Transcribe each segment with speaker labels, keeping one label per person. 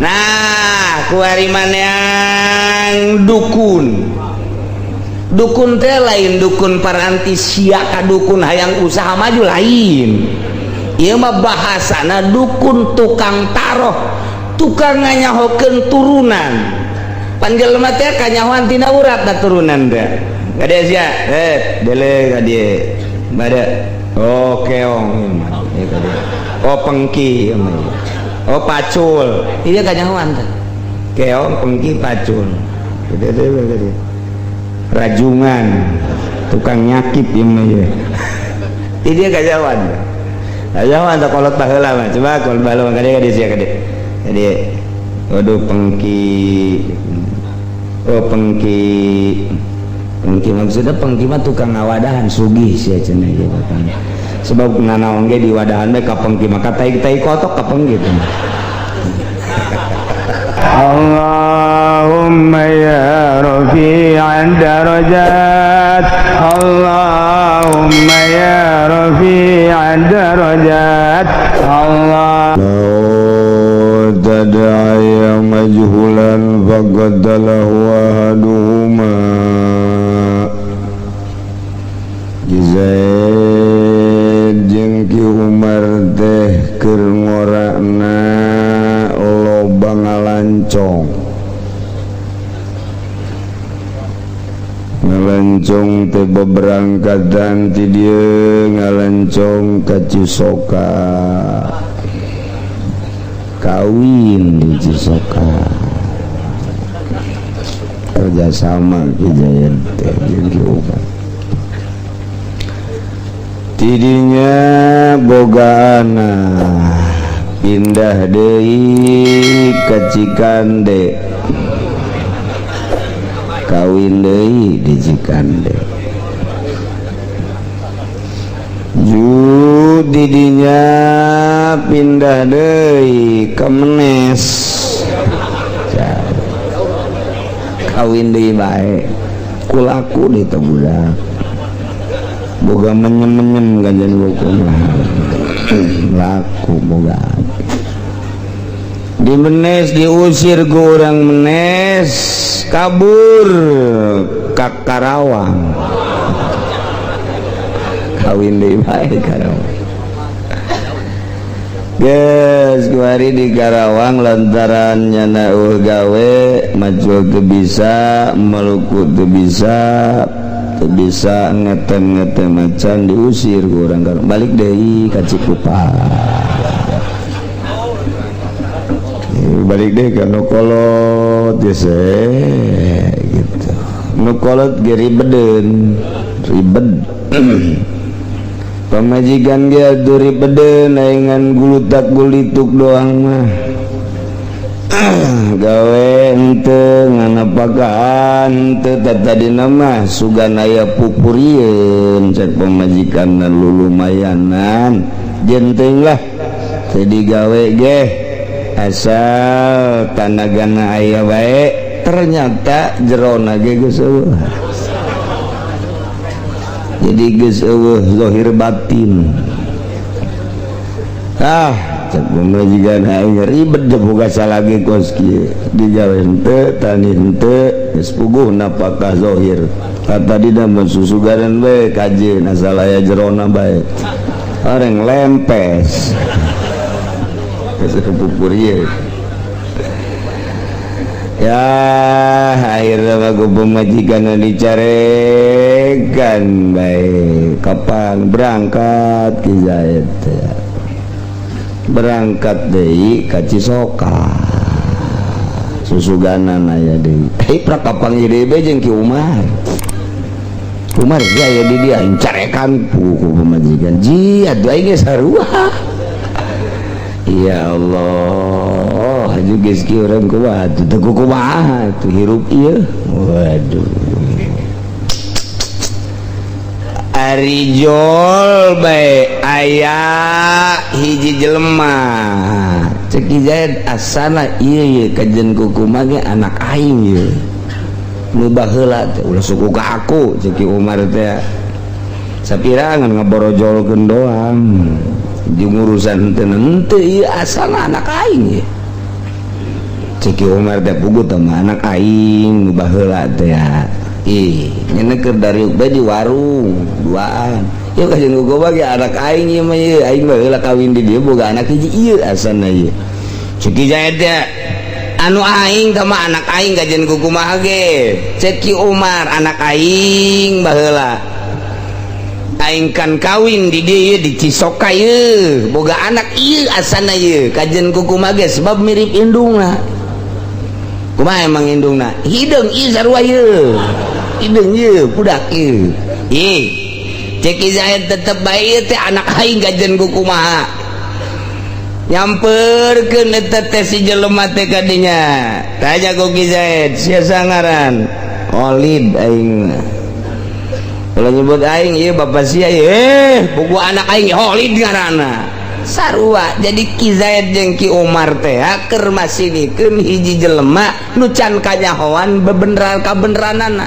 Speaker 1: Nah, kuari yang dukun, dukun teh lain dukun paranti sia ka dukun hayang usaha maju, lain. Ieu mah bahasana dukun tukang taroh, tukang nganyahokeun turunan. Pan jelema teh kanyahoan tina urat da turunan teh. Kade sia, eh, dele ka dieu. Bada. Oh, keong. Ieu ka dieu. Oh, pengki ieu mah. Oh, pacul. Ieu kanyahoan teh. Keong, pengki, pacul. Gede gede. Rajungan, tukang nyakit ieu mah ieu. Ieu kanyahoan. Kanyahoan teh kolot baheula mah. Coba kolot baheula mah kade kade sia kade. Kade. Waduh, pengki. Oh, pengki. Pengki maksudnya pengki mah tukang ngawadahan sugih sia cenah ieu batang. Sebab nanaon ge di wadahan we ka pengki maka tai-tai kotok ka pengki teh.
Speaker 2: اللهم يا رفيع الدرجات، اللهم يا رفيع الدرجات، الله. لو تدعي مجهولا فقتله أحدهما. Ki Zaid jeung Ki Umar teh keur ngorana loba ngalancong, ngalancong teh beberangkatan ti dieu ngalancong ka Cisoka, kawin di Cisoka, kerjasama Ki Zaid teh jeung Ki Umar. Tidinya boga anak, pindah deui ke Cikande, kawin deui di Cikande. Ju didinya pindah deui ke Menes, kawin deui bae kulaku di teh budak boga menyem-menyem kajian buku mah laku boga. Di Menes diusir ke orang Menes, kabur ke Karawang, kawin deui bae Karawang. Geus kuari di Karawang lantaran nyana eueuh gawe, macul teu bisa, meluku teu bisa, teu bisa ngetem-ngetem macan, diusir ku urang Karawang, balik deui ka Cikupa, balik deui ka nu kolot geus gitu. Nu kolot ge ribedeun, ribet pamajikan ge atuh ribedeun, aing gulutak gulituk doang mah, gawe henteu, nganapakan henteu. Tadina mah sugan aya pupurieun cek pamajikan, lulumayanan jenteng lah teu digawe ge asal tanagana aya bae. Ternyata jerona ge geus eueuh, jadi geus eueuh zahir batin. Ah, cek pamajikan aing ribet jeung boga salagi kos kieu, digawe henteu, tani henteu, geus puguh napakah zahir. Tadina mah susugaran bae kajeun asal aya jerona bae, orang lempes geus pupurieun. Ya, akhirnya mah ku pamajikan dicarekan bae. Kapan berangkat Ki Zaid teh? Berangkat deui ka Cisoka, susuganan aya deui. Eh, prak kapanggih deui bae jeung Ki Umar. Umar ge aya di dia, carekan ku pamajikan. Ji atuh aing ge sarua. Ya Allah, juga geus urang kumaha atuh, teu kumaha atuh hirup ieu. Waduh. Ari jol bae aya hiji jelema. Cek Ki Zaid asana ieu ye kajen kukumaha ge anak aing ieu. Nu baheula teh ulah suku ka aku cek Ki Umar teh. Sapirangan ngaborojolkeun doang. Jeung urusan henteu henteu ieu asana anak aing ye. Cek Ki Umar teh, "Puguh teh mah anak aing nu baheula teh ya." Ih, nya keur dariuk bae di warung duaan. Yeuh, kajeun kumaha ge anak aing ieu mah ieu, aing baheula kawin di dieu boga anak hiji ieu asana ieu. Cek Ki Zaid teh, "Anu aing teh mah anak aing, kajeun kumaha ge." Cek Ki Umar, "Anak aing baheula aing kan kawin di dieu di Cisoka ieu, boga anak ieu asana ieu, kajeun kumaha ge sebab mirip indungna." Kumaha emang indungna? Hideung ieu, sarua ieu. Hideung ieu, budak ieu. Ih, cek Ki Zaid, "Tetep bae ieu teh anak aing, kajeun kumaha." Nyamperkeun eta teh si jelema teh ka dinya. Tanya ku Ki Zaid, "Sia sangaran?" "Khalid aing mah." Kalau nyebut aing ieu bapak sia, eh puguh anak aing Khalid ngaranna. Sarua, jadi Ki Zaid jeung Ki Umar teh keur masinikeun hiji jelema nu can kanyahoan bebeneran kabeneranana.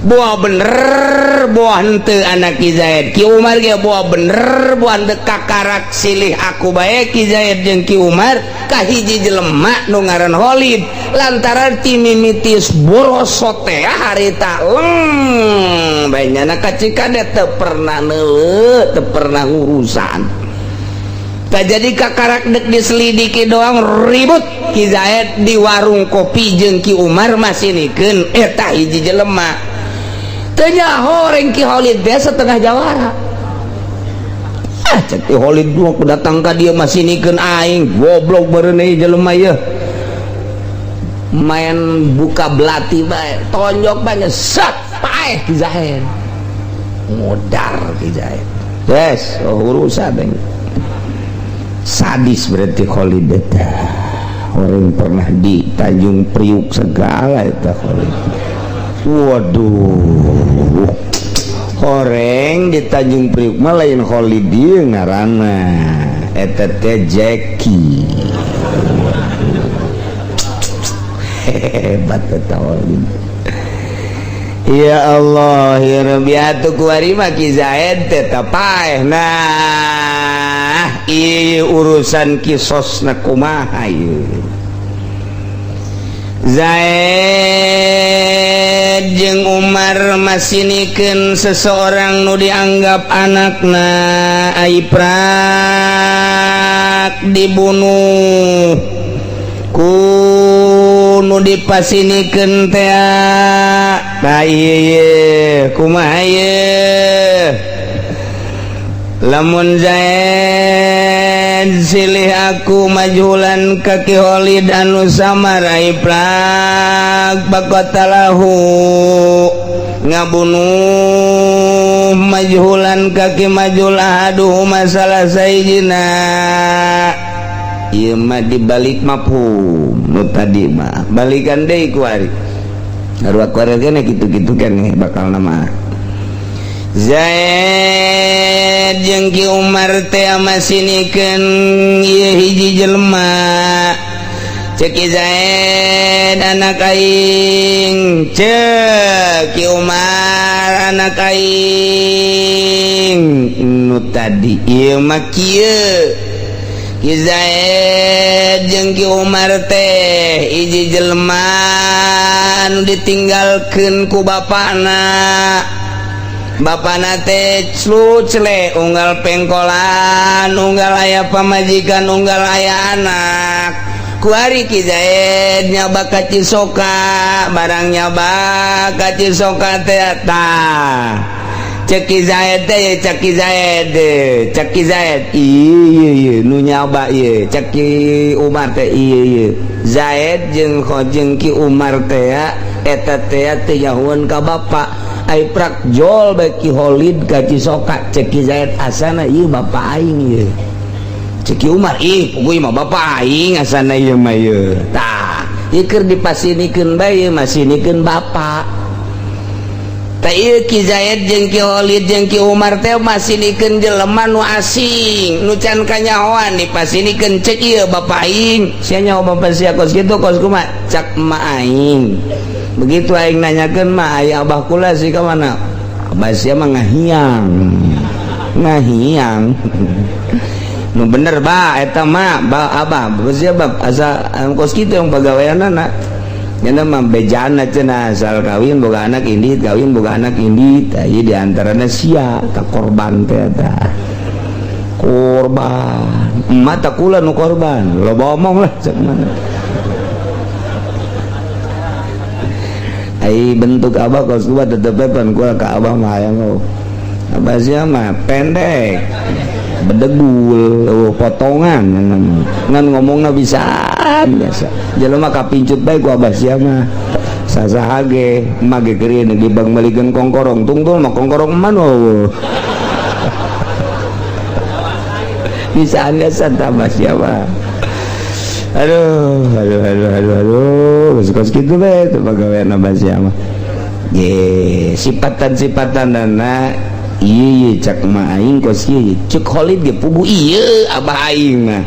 Speaker 2: Boa bener boa henteu anak Ki Zaid. Ki Umar ge boa bener boa henteu, kakarak silih aku bae Ki Zaid jeung Ki Umar ka hiji jelema nu ngaran Khalid, lantaran ti mimiti borosot teh harita leng bae nyana ka Cikade teu pernah neuleuh, teu pernah ngurusan. Tak jadi kakarak dek diselidiki doang, ribut Ki Zaid di warung kopi jeung Ki Umar masinikeun eta hiji jelema. Teu nyaho reng Ki Khalid teh setengah jawara. Ah, cek Ki Khalid, "Dua aku datang ka dieu masinikeun aing, goblok beureun ieu jelema ieu." Main buka belati bae, tonjok bae, set paeh Ki Zaid. Modar Ki Zaid. Yes, oh, urusan aing. Sadis berarti Khalid eta. Orang pernah di Tanjung Priuk segala eta Khalid. Waduh, horeng di Tanjung Priuk mah lain Khalid ieu ngaranna, eta teh Jackie. Hebat eta Khalid. Ya Allah ya Rabbi, atuh kuari mah Ki Zaid teh paeh. Nah, ieu urusan kisosna kumaha ieu? Zaid jeung Umar masinikeun seseorang nu dianggap anakna, ai prak dibunuh ku nu dipasinikeun teh. Tah, ieu kumaha ieu? Lamun Zaid silih aku majhulan ka Ki Khalid anu samar, ai prak faqatalahu ngabunuh majhulan ka Ki majhul ahaduhuma masalah sayyidina. Ieu mah dibalik mafhum nu tadi mah, balikan deui ku ari sarua kuari kene kitu-kitu keneh bakal nama. Zaid jeung Ki Umar teh masinikeun ieu hiji jelema. Cek Ki Zaid, "Anak aing." Cek Ki Umar, "Anak aing nu tadi." Ieu mah kieu, Ki Zaid jeung Ki Umar teh hiji jelema nu ditinggalkeun ku bapakna. Bapakna teh clu unggal pengkolan, unggal aya pamajikan, unggal aya anak. Kuari Ki Zaid nyaba ka Cisoka, barang nyaba ka Cisoka teh, tah cek Ki Zaid teh, cek Ki Zaid, cek Ki Zaid, "Iya iya nu nyaba ieu." Cek Ki Umar teh, "Iya iya." Zaid jeung jeung Ki Umar teh eta teh teu nyahoeun ka bapak. Ai prak jol bae Ki Khalid ka Cisoka. Cek Ki Zaid, "Asana ieu bapak aing ieu." Cek Ki Umar, "Ih, puguh mah bapak aing asana ieu mah ieu." Tah, ieu keur dipasinikeun bae, masinikeun bapak. Tah, ieu Ki Zaid jeung Ki Khalid jeung Ki Umar teh masinikeun jelema nu asing nu can kanyahoan, dipasinikeun. Cek ieu, "Bapak aing." "Sia nyaho bapak sia kos kitu, kos kumaha?" "Cak emak aing begitu, aing nanyakeun mah, aya abah kula sih ka mana, abah sia mah ngahiang ngahiang." Nu bener ba eta mah ba abah bab asa kos kitu yang pagaweanana. Nya mah bejana cenah asal kawin boga anak indit, kawin boga anak indit. Ieu di antarana sia ta korban teh eta. Korban. Emak tak kula nu korban. Loba omong lah cek mana. Ai bentuk abah kos gua tetep pan kula ka abah mah hayang. Abah sia mah pendek. Bedegul, potongan ngan ngomongna bisa biasa. Jelema kapincut bae ku abah sia mah. Sasaha ge mah ge keur di bang meulikeun kongkorong, tungtul mah kongkorong eman eueuh. Bisa biasa tambah sia mah. Aduh, aduh, aduh, aduh, aduh, kos kitu bae teu pagawean abah sia mah. Ye, sipatan-sipatanana iya cak ma aing kos ieu cek Khalid ge puguh ieu abah aing mah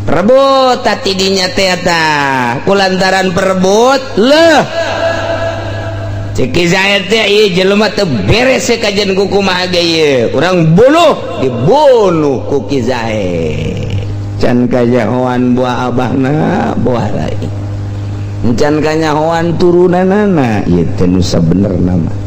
Speaker 2: rebut tati dinya teh eta kulantaran perebut leuh cek Zaid teh ieu jelema teu beres kajian ku kumaha ge ieu urang bunuh dibunuh ku Ki Zaid can kajahoan buah abahna buah rai can kanyahoan turunanana ieu teh nu sabenerna mah.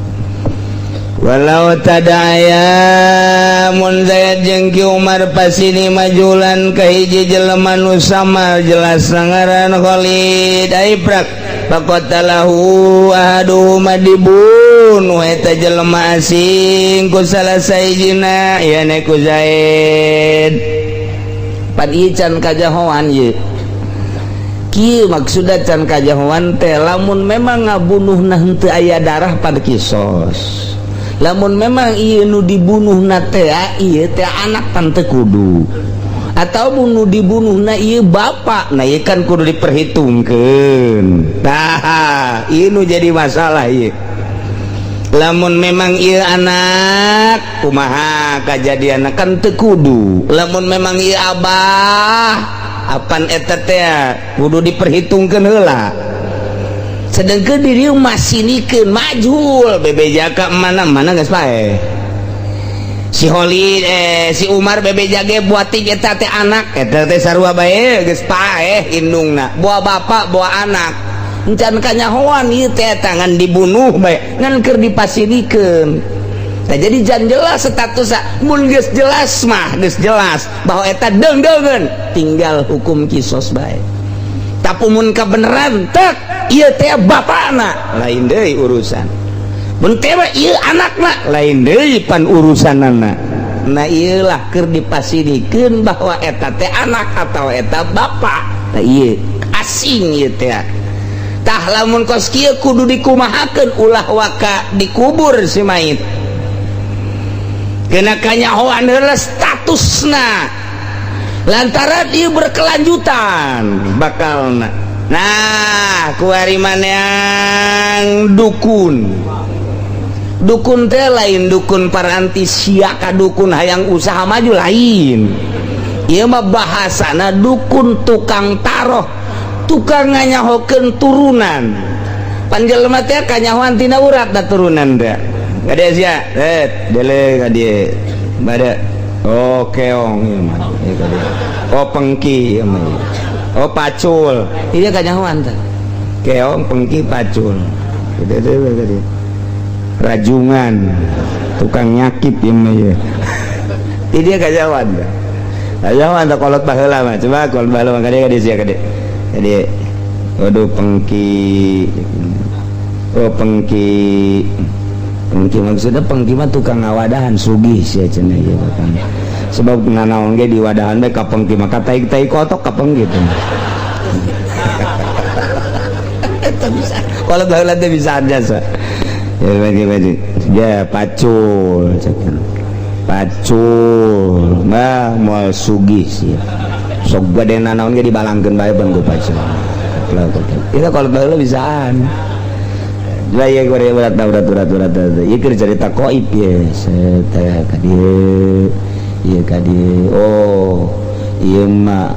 Speaker 2: Walau tadaya mun Zaid jeung Ki Umar pasini majulan ka hiji jelema nu sama jelas ngaran Khalid aiprak faqatalahu ahaduhuma dibunuh eta jelema asing ku salah sahijina yane ku Zaid. Pan ieu can kajahoan ieu. Kieu maksudna can kajahoan teh lamun memang ngabunuhna henteu aya darah pada kisos. Lamun memang ieu nu dibunuhna teh ieu teh anak pan teu kudu atau nu dibunuhna ieu bapak, nah ieu kan kudu diperhitungkeun. Tah ieu nu jadi masalah ieu. Lamun memang ieu anak kumaha kajadianna kan teu kudu. Lamun memang ieu abah apan eta teh kudu diperhitungkeun heula. Sedangkan diri masih nikeun majhul bebeja ka mana-mana geus paeh. Si Khalid si Umar bebeja ge buatik eta teh anak eta teh sarua bae geus paeh indungna. Boa bapak boa anak. Encan kanyahoan ieu teh tangan dibunuh bae ngan keur dipasinikeun. Tah jadi jan jelas statusna mun geus jelas mah geus jelas bahwa eta deung-deungeun tinggal hukum kisos bae. Tapi mun kabeneran tek ieu teh bapana lain deui urusan. Mun teh ieu anakna lain deui pan urusanana. Nah ieu lah keur dipasinikeun bahwa eta teh anak atau eta bapa. Tah ieu asing ieu teh. Tah lamun kos kieu kudu dikumahakeun ulah waka dikubur si mayit. Kena kanyahoan heula statusna. Lantaran ieu berkelanjutan bakalna. Nah, kuari yang dukun. Dukun teh lain dukun paranti sia ka dukun hayang usaha maju lain. Ieu mah bahasana dukun tukang taroh, tukang nganyahokeun turunan. Pan jelema teh kanyahoan tina urat da turunan teh. Kade sia, dele ka dieu. Bade. Oh keong ieu mah. Ieu ka dieu. Oh pengki ieu mah. Oh pacul. Ieu kanyahoan teh. Keong, pengki, pacul. Gitu teh. Rajungan, tukang nyakit ieu mah ieu. Ieu dia kanyahoan teh. Kanyahoan teh kolot baheula mah. Coba kolot baheula mah kade sia kade. Kade. Waduh pengki. Oh pengki. Pengki maksudnya pengki mah tukang ngawadahan sugih sia cenah ieu tukang. Sebab nanaon ge di wadahan bae ka pengki mah tai-tai kotok ka pengki teh. Eta bisa. Kalau baheula teh bisa aja sa. Ya bagi-bagi. Ya pacul cenah. Pacul mah moal sugih sia. Sok gade nanaon ge dibalangkeun bae ban ku pacul. Itu kalau baheula bisaan. Lah ya gore berat berat berat berat. Ieu keur carita koib ye. Teh ka dieu. Ieu ka dieu. Oh, ieu mah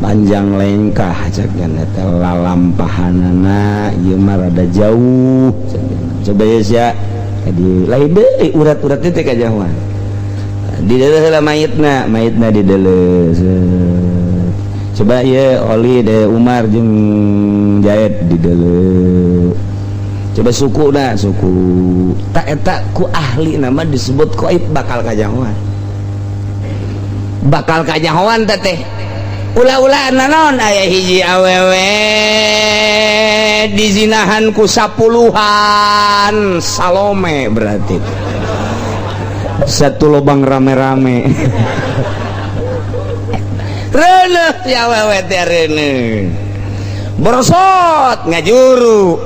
Speaker 2: panjang lengkah cek eta lalampahanana ieu mah rada jauh cek. Coba ye sia ka dieu. Lain deui urat-urat teh kajauhan. Dideuleu heula mayitna, mayitna dideuleu. Coba ye Oli de Umar jeung Jaid dideuleu. Coba suku na suku. Tak eta ku ahli nama disebut koib bakal kajahoan. Bakal kajahoan teh. Ulah-ulah naon aya hiji awewe dizinahan ku 10-an Salome, berarti satu lubang rame-rame. Reuneuh si awewe teh, reuneuh borosot ngajuru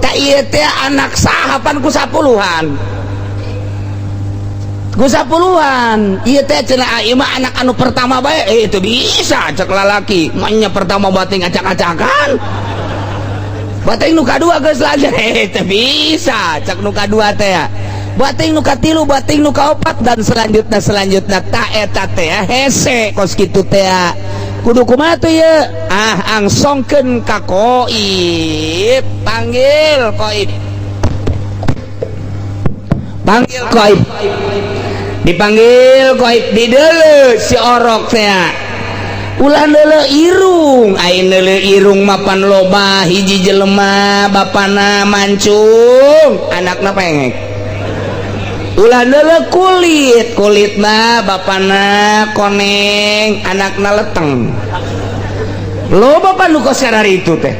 Speaker 2: tak ieu teh anak sahapan ku 10-an, ku 10-an ieu teh. Cenah ieu mah anak anu pertama bae. Eh, itu bisa cek lalaki manya pertama bating acak-acakan, bating nu kadua geus lanjut. Eh, teu bisa cek nu kadua teh, bating nu katilu, bating nu kaopat, dan selanjutnya selanjutnya. Tak eta teh hese kos kitu teh kudu kumaha tuh ye? Ah, angsongkeun ka koib. Panggil koib, panggil koib. Dipanggil koib, dideuleu si orok teh. Ulah neuleu irung, ai neuleu irung mapan loba hiji jelema bapana mancung, anakna pengek. Ulah neuleu kulit, kulitna bapana koneng, anakna leteng. Loba pan nu kos itu teh,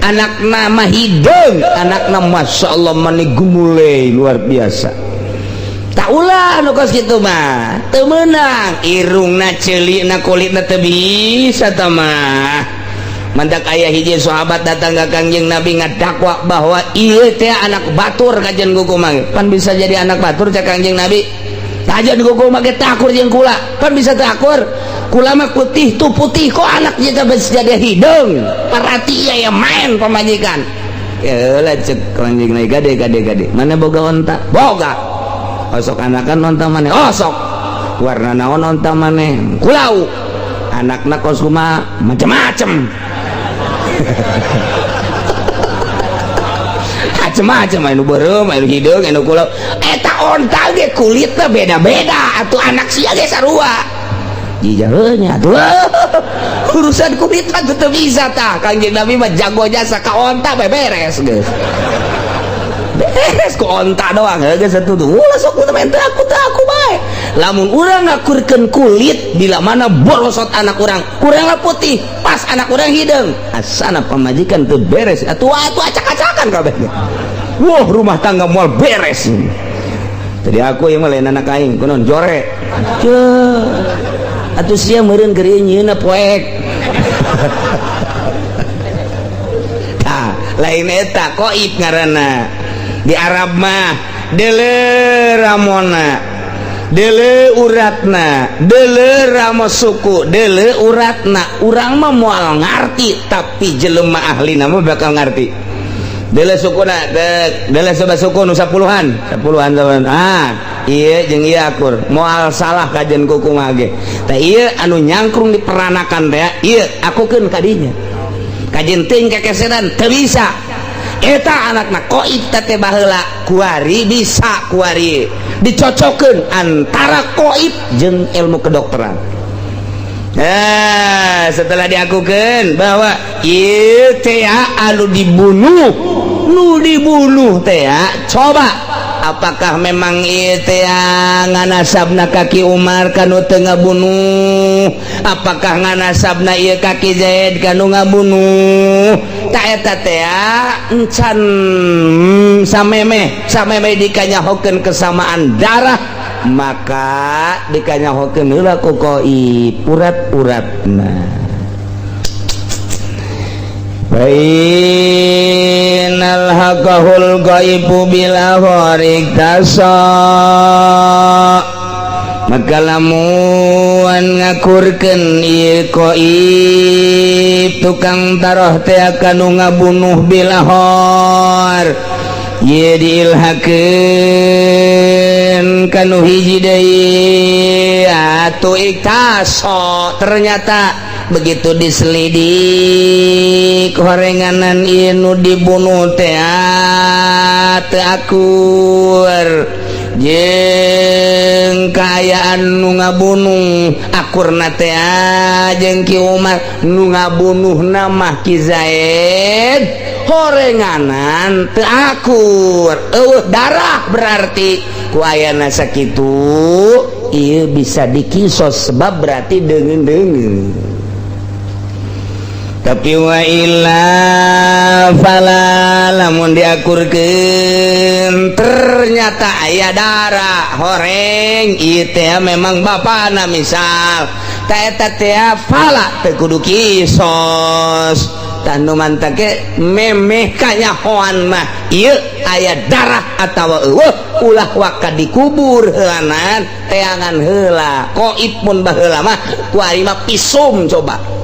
Speaker 2: anakna mah hideung, anakna masya Allah mani gumule luar biasa. Tak ulah nu kos kitu mah teu meunang. Irungna, ceulikna, kulitna teu bisa tah mah. Mantak aya hiji sahabat datang ka Kangjeng Nabi ngadakwa bahwa ieu teh anak batur kajen kuku mah. Pan bisa jadi anak batur? Cek Kangjeng Nabi, kajen kuku mah ge takur jeung kula, pan bisa takur? Kula mah putih tuh putih, kok anaknya bisa jadi hideung? Perhati ya main pamajikan ya lah. Cek Kangjeng Nabi, gade gade gade, mana boga onta? Boga. Osok anakan onta mana? Osok. Warna naon onta mana? Kulau. Anakna kos kumaha? Macem-macem, macem-macem, anu beureum, anu hideung, anu kulau. Eta onta ge kulitna beda-beda, atuh anak sia ge sarua. Jijaheunya atuh urusan kulit mah teu bisa tah. Kangjeng Nabi mah jago jasa ka onta, beres geus. Beres ku onta doang geus atuh. Ulah sok main teu aku teu aku bae. Lamun urang ngakurkeun kulit, bila mana borosot anak urang, kurang putih, pas anak urang hideung, asana pamajikan teu beres atuh, atuh acak-acakan kabeh. Wah, rumah tangga moal beres. Tadi aku yang lain anak aing kunon jore. Atuh sia meureun keur nyieunna poek. Tah, lain eta koib ngaranna. Di Arab mah deuleu ramona, deuleu uratna, deuleu ramo suku, deuleu uratna. Urang mah moal ngarti, tapi jelema ahli mah bakal ngarti. Deuleu sukuna, deuleu coba suku nu 10-an, 10-an teman. Ah, iya jeung ieu akur, moal salah kajen kuku mah ge. Tah, ieu anu nyangkrung di peranakan teh, ieu akukeun ka dinya. Kajen teuing kekeseran teu bisa. Eta anakna koib teh baheula kuari bisa kuari dicocokeun antara koib jeung ilmu kedokteran. Eh, setelah diakukan bahwa ieu teh anu dibunuh, nu dibunuh teh, coba apakah memang ieu teh nganasabna kaki Umar kanu teu ngabunuh? Apakah nganasabna ieu kaki Zaid kanu ngabunuh? Tak eta teh encan samemeh samemeh dikanyahokeun kesamaan darah, maka dikanyahokeun heula ku koib urat-uratna. Bainal hakahul ghaibu bila horik tasa, maka lamun ngakurkeun ieu koib tukang taroh teh kanu ngabunuh bilahor ye diilhakeun kanu hiji deui atuh iktaso. Ternyata begitu diselidik horenganan ieu nu dibunuh teh teu akur.
Speaker 1: Jeung kaayaan nu ngabunuh akurna teh jeung Ki Umar, nu ngabunuh mah Ki Zaid, horenganan teu akur, eueuh darah. Berarti ku ayana sakitu ieu bisa dikisos, sebab berarti deungeun-deungeun. Tapi wa illa fala, lamun diakurkeun ternyata aya darah horeng, ieu teh memang bapana misal, ta eta teh fala, teu kudu kisos. Tah, nu mantak ge memeh kanyahoan mah ieu aya darah atawa eueuh, ulah waka dikubur heulanan, teangan heula. Koib mun baheula mah, kuari mah pisum. Coba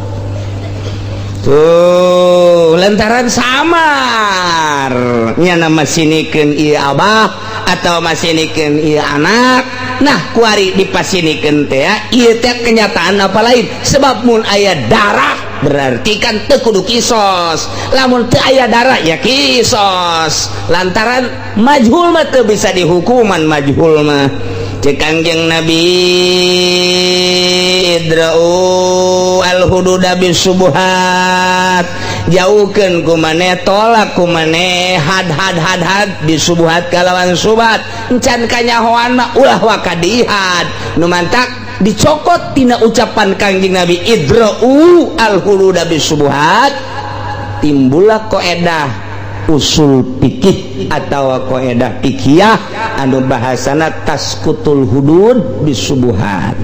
Speaker 1: tuh, lantaran samar nya nama sinikeun ieu abah atau masinikeun ieu anak. Nah, kuari dipasinikeun teh ieu teh kenyataan apa lain, sebab mun aya darah berarti kan teu kudu kisos, lamun teu aya darah ya kisos, lantaran majhul mah teu bisa dihukuman. Majhul mah cek Kangjeng Nabi, idra'u al hududa bisubuhat, jauhkeun ku maneh, tolak ku maneh had had had had bisubuhat, kalawan subat. Encan kanyahoan mah ulah waka dihad. Nu mantak dicokot tina ucapan Kangjeng Nabi idra'u al hududa bisubuhat, timbullah koedah usul fikih atau koedah fikih anu bahasana tasqutul hudud bisubuhat,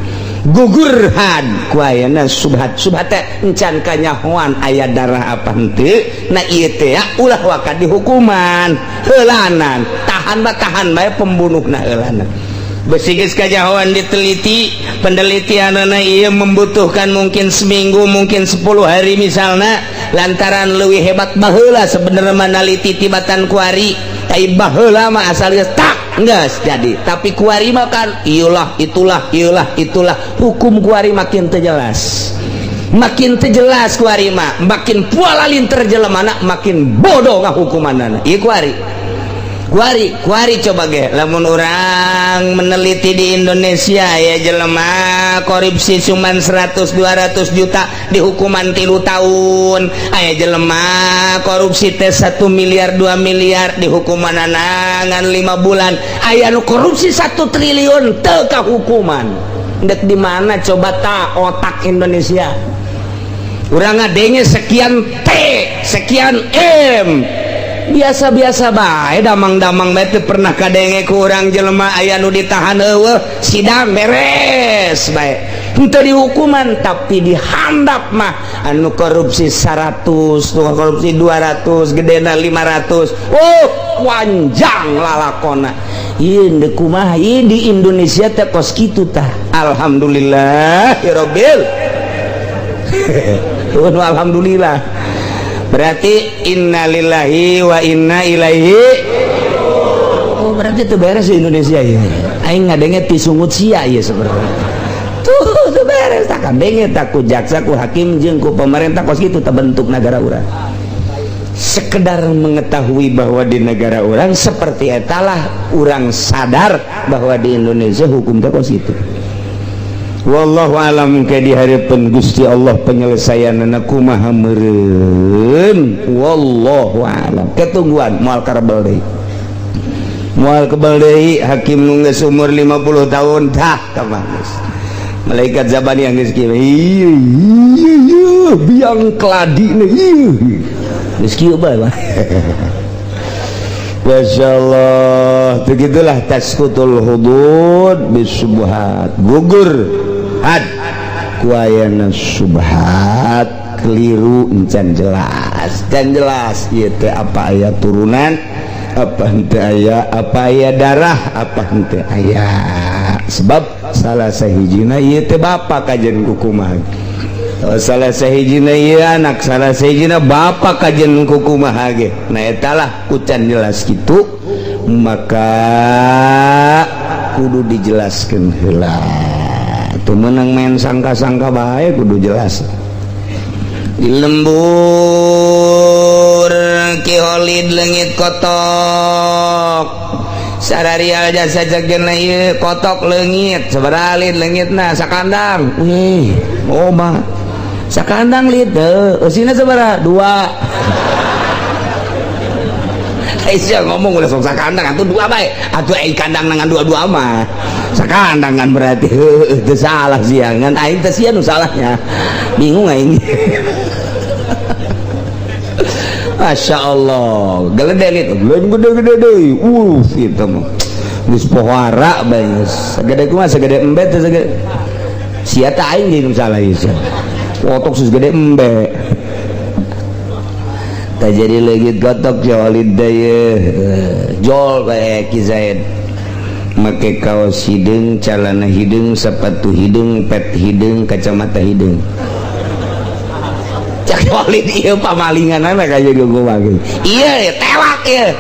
Speaker 1: gugur had ku ayana subhat. Subhat teh encan kanyahoan aya darah apa henteu. Nah, ieu teh ulah waka dihukuman heulanan, tahan ba, tahan bae pembunuhna heulanan. Besi geus kanyahoan, diteliti, penelitianana ieu membutuhkan mungkin seminggu, mungkin 10 hari misalnya, lantaran lebih hebat baheula sebenarnya manaliti tibatan kuari. Tapi baheula mah asal geus tak geus jadi, tapi kuari mah kan iyalah, itulah, iyalah, itulah. Hukum kuari makin teu jelas, makin teu jelas kuari mah, makin pualalin terjelemana, makin bodoh ngahukumanana ieu kuari. Kuari kuari coba ge lamun orang meneliti di Indonesia ya, jelema korupsi cuman 100 200 juta dihukuman 3 tahun, aya jelema korupsi teh 1 miliar 2 miliar dihukuman ngan 5 bulan, aya nu korupsi 1 triliun teu kahukuman. Ndek di mana coba ta otak Indonesia? Urang ngadenge sekian T, sekian M, biasa-biasa bae, damang-damang bae, teu pernah kadenge ku urang jelema aya nu ditahan. Eueuh, sidang beres bae, henteu dihukuman. Tapi dihandap mah anu korupsi 100, nu korupsi 200, gedena 500, oh, panjang lalakona. Ieu deuk kumaha ieu di Indonesia teh kos kitu tah? Alhamdulillah ya rabbil. Alhamdulillah berarti innalillahi wa inna ilaihi. Oh, berarti itu beres di Indonesia ya. Aing ngadenge ti sungut sia ya sebenarnya. Tuh, tuh beres tak kadenge tak ku jaksa, ku hakim, jeung ku pemerintah kos kitu terbentuk negara urang. Sekedar mengetahui bahwa di negara orang seperti etalah, urang sadar bahwa di Indonesia hukum teh kos kitu. Wallahu alam, ke di hadapan Gusti Allah penyelesaian kumaha meureun, wallahu alam. Ketungguan moal karebel deui, moal kebel deui. Hakim nu geus umur 50 tahun tah ka malaikat zabani yang geus kieu, iya iya iya, biang keladi ieu geus kieu bae. Masya Allah, begitulah tasqutul hudud bisubuhat, gugur had ku ayana subhat, keliru, encan jelas dan jelas ieu teh apa aya turunan apa henteu aya, apa aya darah apa henteu aya, sebab salah sahijina ieu teh bapa kajen kukumaha, salah sahijina ieu anak, salah sahijina bapa kajen kukumaha ge. Nah, etalah ku can jelas gitu, maka kudu dijelaskan heula. Teu meunang main sangka-sangka bae, kudu jelas. Di lembur Ki Holid leungit kotok. Sararial jasa ceuk ieu kotok leungit sabaraha lit leungitna sakandang. Wih, oh mah sakandang lit teu eusina sabaraha? Dua. Aisyah ngomong udah sok sakandang atuh dua bae. Atuh ai kandang ngan dua-dua mah. Sakandang kan berarti heueuh teu salah sia ngan aing teh sia nu salahnya. Bingung aing. Masya Allah, gede lit, lain gede-gede deui. Itu mah. Geus pohara bae geus. Sagede kumaha sagede embe teh sagede. Sia teh aing jeung salah ieu sia. Kotok segede embe. Tak jadi leungit kotok jolid deui. Jol bae Ki Zaid. Make kaos hideung, calana hideung, sepatu hideung, pet hideung, kacamata hideung. Cak Walid ieu pamalinganana kaya gua mah. Iya tewak ieu.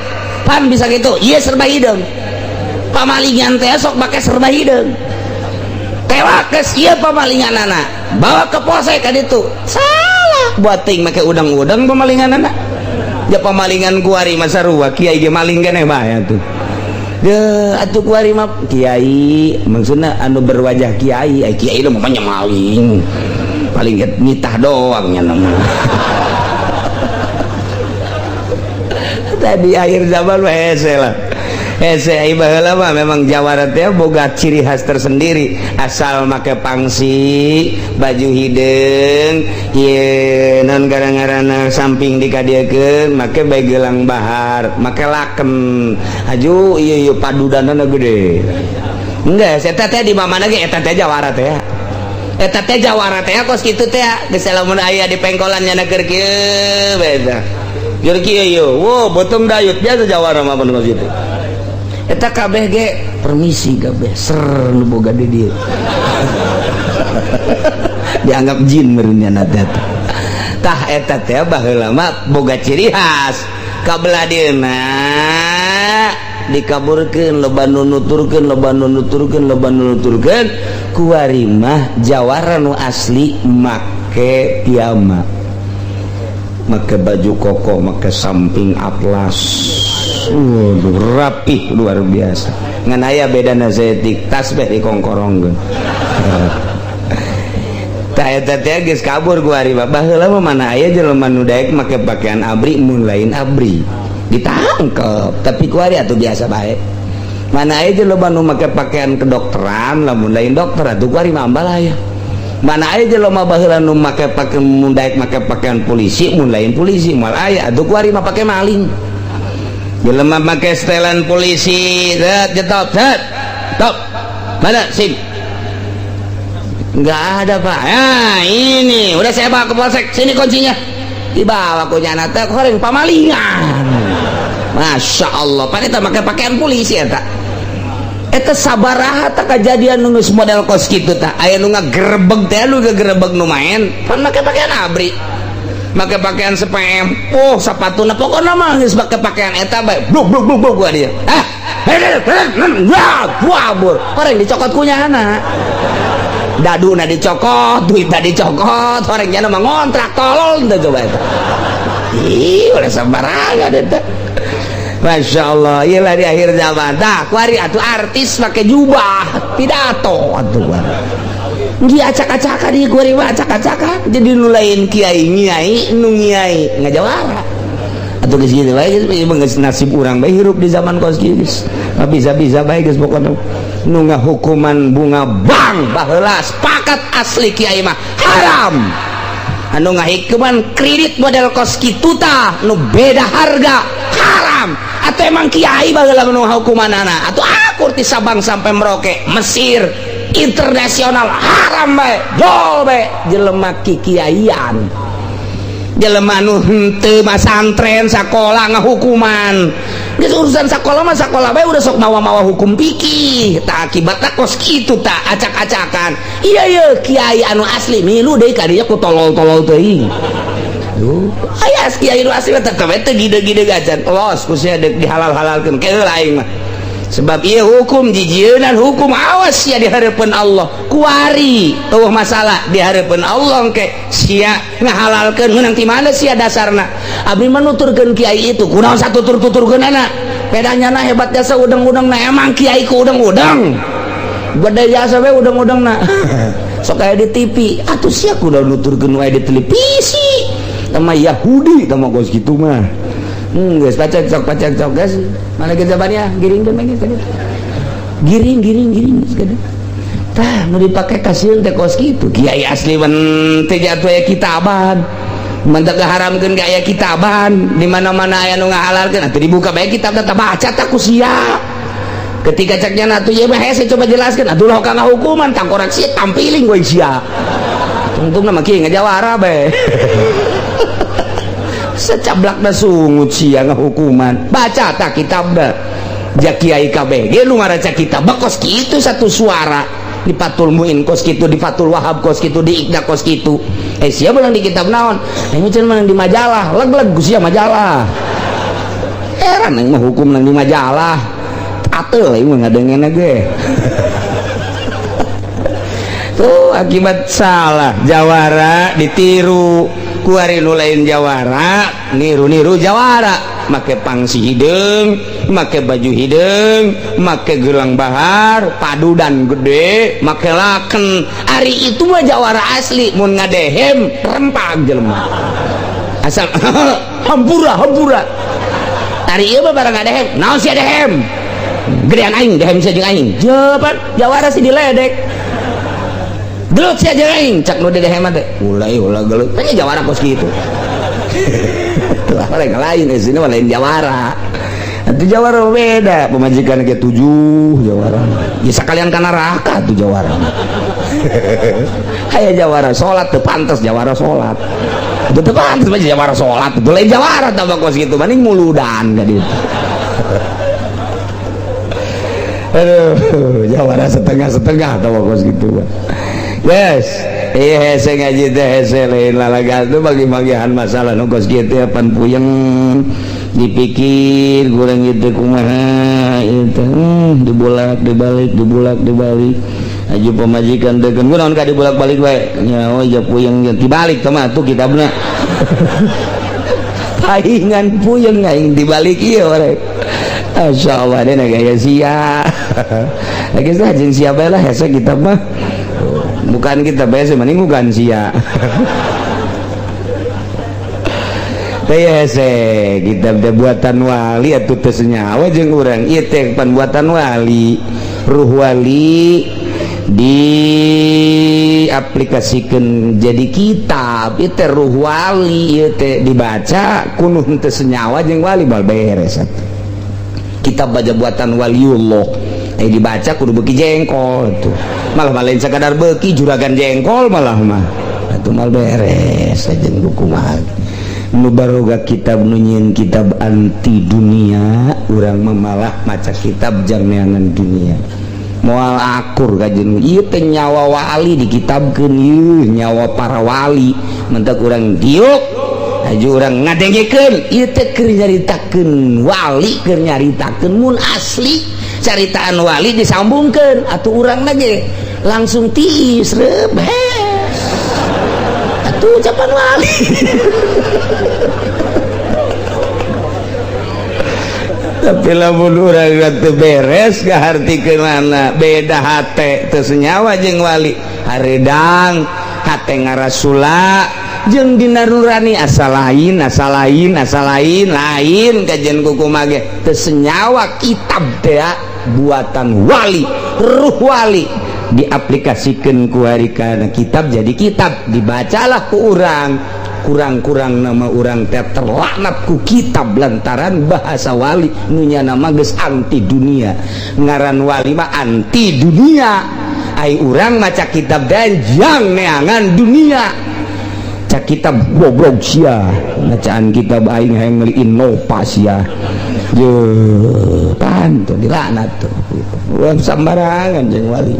Speaker 1: Pan bisa gitu. Iya serba hideung. Pamalingan teh sok make serba hideung. Tewak geus ieu pamalinganana. Bawa ke polsek ka ditu. Salah buat ting make udang-udang pamalinganana. Ya pamalingan kuari mah sarua kiai ge maling keneh bae atuh. Deuh atuh kuari mah kiai maksudna anu berwajah kiai, ai kiai mah nya maling. Paling nitah doang nya nama. Tadi akhir zaman mah hese lah. Hese ai baheula mah memang jawara teh boga ciri khas tersendiri, asal make pangsi, baju hideung, ieu naon gara-garana samping dikadiekeun, make bae gelang bahar, make laken. Haju ieu ieu padudanana gede. Enggeus eta teh di mana ge eta teh jawara teh. Eta teh jawara teh kos kitu teh geus lamun aya di pengkolan nya keur kieu bae tah. Jeung kieu ieu, wo beuteung dayut biasa jawara mah kos kitu. Eta kabeh ge permisi kabeh ser nu boga di dieu. Dianggap jin meureun nya teh. Tah eta teh baheula mah boga ciri khas. Kabelah dieuna dikaburkeun loba nu nuturkeun loba nu nuturkeun loba nu nuturkeun kuari mah jawara nu asli make piyama. Make baju koko, make samping atlas. Waduh, rapih luar biasa. Ngan aya bedana saeutik tasbih dikongkorongkeun. Tah eta teh geus kabur ku ari mah. Baheula mah mana aya jelema nu daek make pakaian abri mun lain abri. Ditangkep, tapi ku ari atuh biasa bae. Mana aya jelema nu make pakaian kedokteran lamun lain dokter atuh ku ari mah ambal aya. Mana aya jelema baheula nu make pakaian mun daek make pakaian polisi mun lain polisi moal aya atuh ku ari mah pake maling. Jelema make setelan polisi, set jetop, set. Top. Mana SIM? Enggak ada, Pak. Ya, ini udah saya bawa ke polsek. Sini kuncinya. Dibawa ku nyana teh goreng pamalingan. Masya Allah, pan eta make pakaian polisi eta. Eta sabaraha tah kajadian nu geus model kos kitu tah. Aya nu ngagerebeg teh nu ngagerebeg nu main, pan make pakaian abri. Make pakaian sepem, oh sapatuna pokona mah geus make pakaian eta bae. Bluk bluk bluk bluk gua dia. Ah, wah, bur. Orang dicokot ku nyana. Daduna dicokot, duitna dicokot, orang nyana mah ngontrak tolol teh coba eta. Ih, ulah sembarangan eta. Masya Allah, ieu lah di akhir zaman. Tah, kuari atuh artis make jubah, pidato atuh kuari. Ngi acak-acakan ieu kuari mah acak-acakan. Jadi nu lain kiai nyai, nu nyai ngajawara. Atuh geus kitu bae geus nasib urang bae hirup di zaman kos kieu geus. Bisa-bisa bae geus pokona. Nu ngahukuman bunga bank baheula sepakat asli kiai mah haram. Anu ngahukuman kredit model kos kitu tah nu beda harga haram. Atau emang kiai baheula nu hukumanana atuh akur ti Sabang sampai Merauke Mesir internasional haram bae jol bae jelema kikiaian jelema nu henteu masantren sakola ngahukuman geus urusan sakola mah sakola bae udah sok mawa-mawa hukum fikih tah akibatna kos kitu tah acak-acakan. Iya ye kiai anu asli milu deui ka dinya ku tolol-tolol teuing. Aya kiai nu asli tetep we teu gide-gide gajan los ku sia deuk dihalal-halalkeun keun aing mah. Sebab ieu hukum jijieunnan hukum awas sia di hareupeun Allah kuari eueuh masalah di hareupeun Allah engke sia ngahalalkeun meunang ti mana sia dasarna abdi mah nuturkeun kiai itu kunaon satutur-tuturkeunana Pedanya na hebat jasa udang-udang na emang kiai ku udang-udang. Gede jasa we udang-udang na. Sok aya di TV, atuh sia kudu nuturkeun wae di televisi. Sama Yahudi tama kos kitu mah. Geus pacek cok guys. Mana ge jawabannya? Giring deui geus. Giring giring giring geus. Tah nu dipake kasieun teh kos kitu. Kiai asli wen teh jatuh aya kitaban. Mentak haramkeun ge aya kitaban, di mana-mana aya nu ngahalalkeun atuh dibuka bae kitab teh baca tah ku sia. Ketika ceknya atuh ieu mah hese coba jelaskeun atuh lah kana hukuman tangkorak sia tampiling we sia. Tungtungna mah kieu ngajawara bae. Secablakna sungut sia ngahukuman. Baca tah kitabna. Ja kiai kabeh ge nu ngaraca kitab kos kitu satu suara. Di Fathul Muin kos kitu, di Fathul Wahab kos kitu, di Iqda kos kitu. Sia menang di kitab naon? Aing mah menang di majalah, leg-leg ku sia majalah. Heran aing mah hukum nang di majalah. Ateul aing mah ngadengena ge. Tuh akibat salah jawara ditiru. Kuari nu lain jawara, niru-niru jawara. Make pangsi hideung, make baju hideung, make gelang bahar, padudan gede, make laken. Ari itu mah jawara asli, mun ngadehem rempag jelema. Asal hampura hampura. Ari ieu mah barang ngadehem, naon sia dehem? Gedean aing dehem sia jeung aing. Jepan jawara sih diledek. Gelut sia jeung aing, cak nu didehem teh. Ulai ulah gelut. Tanya jawara kos kitu. Lain lain di sini lain jawara. Itu jawara beda, pemajikan ke 7 jawara. Ya sekalian kana neraka tuh jawara. Aya jawara salat teu pantes jawara salat. Itu teu pantes mah jawara salat, itu lain jawara tambah kos kitu, mending muludan ka ditu. Aduh, jawara setengah-setengah tambah kos kitu. Yes. Iya hese ngaji teh hese lain lalaga tuh bagi-bagian masalah nu kos kitu pan puyeng dipikir kurang gitu kumaha itu dibolak dibalik dibolak dibalik aju pemajikan teh kan kunaon ka dibolak-balik bae nya oh ja puyeng dibalik teh mah tuh kitabna paingan puyeng aing dibalik ieu orek insyaallah deh gaya sia lagi sah jeung sia bae lah hese kitab mah bukan kita biasa mending bukan sia. Teh hese kitab teh buatan wali atuh teu senyawa jeung urang ieu teh pan buatan wali ruh wali diaplikasikeun jadi kitab ieu teh ruh wali ieu teh dibaca kunuh teu senyawa jeung wali bal beres atuh. Kitab baca buatan waliullah dibaca kudu beuki jengkol tuh malah lain sekadar beuki juragan jengkol malah mah atuh mal beres jeung kumaha nu baroga kitab nu nyieun kitab anti dunia urang mah malah maca kitab jang neangan dunia moal akur kajeun ieu teh nyawa wali dikitabkeun ieu nyawa para wali mentak urang diuk aju urang ngadengekeun ieu teh keur nyaritakeun wali keur nyaritakeun mun asli caritaan wali disambungkan atau urang lagi langsung tiis rebes atau ucapan wali. Tapi lamun urang teu beres kahartikeun mana beda hate teu senyawa jeung wali haredang hate ngarasula jeung dina nurani asa lain asa lain asa lain lain kajian kuku mage teu senyawa kitab teh buatan wali ruh wali diaplikasikan ku hari kana kitab jadi kitab dibacalah ku urang kurang-kurang nama urang teh terlaknat ku kitab lantaran bahasa wali nunya nama geus anti dunia ngaran wali mah anti dunia ai urang maca kitab dan jang neangan dunia cak kitab goblok sia bacaan kitab aing hayang meuli Innova sia je pan tuh dilaknat tuh urang sambarangan jeung wali.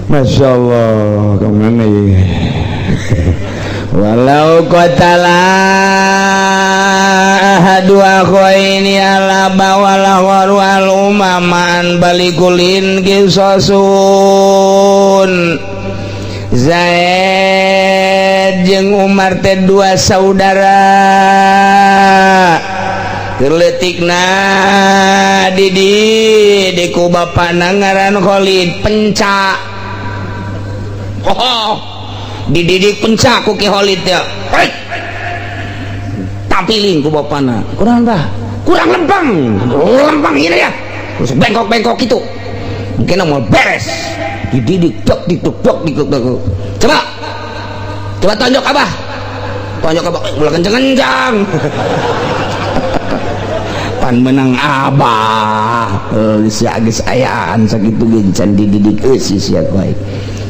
Speaker 1: Masya Allah kemana ya. Walau qatala ahadu akhaini ala bawala wal umaman balikulin kisasun. Zaid jeung Umar teh dua saudara. Keur leutikna dididik ku bapana ngaran Khalid penca. Oh, dididik penca ku Ki Khalid teh. Tampiling ku bapana. Kurang dah. Kurang lempang. Lempang ini ya. Terus bengkok-bengkok itu. Mungkin mau beres. Dididik dok dikduk dok dikduk dok. Coba. Coba tonjok Abah. Tonjok Abah ulah kenceng-kenceng. Pan menang Abah. Geus geus ayaan sakitu ge can dididik eusi sia bae.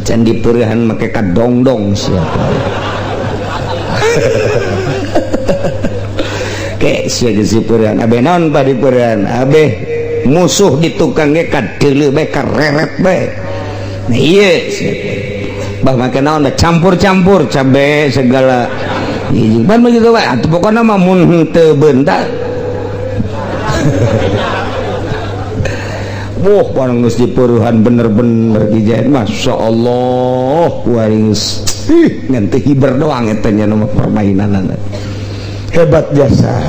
Speaker 1: Can dipeurehan make kadongdong sia bae. Ke sia geus dipeurehan abeh naon pa dipeurehan? Abeh musuh di tukang ge kadeuleu bae kareret bae. Nah ieu sia. Bah make naon campur-campur cabe segala. Hiji pan begitu bae atuh pokona mah mun teu beunta. Wah, barang geus dipeurehan bener-bener Ki Zaid. Masya Allah, kuari geus ih ngan teu hiber doang eta nya nu permainanana. Hebat jasa.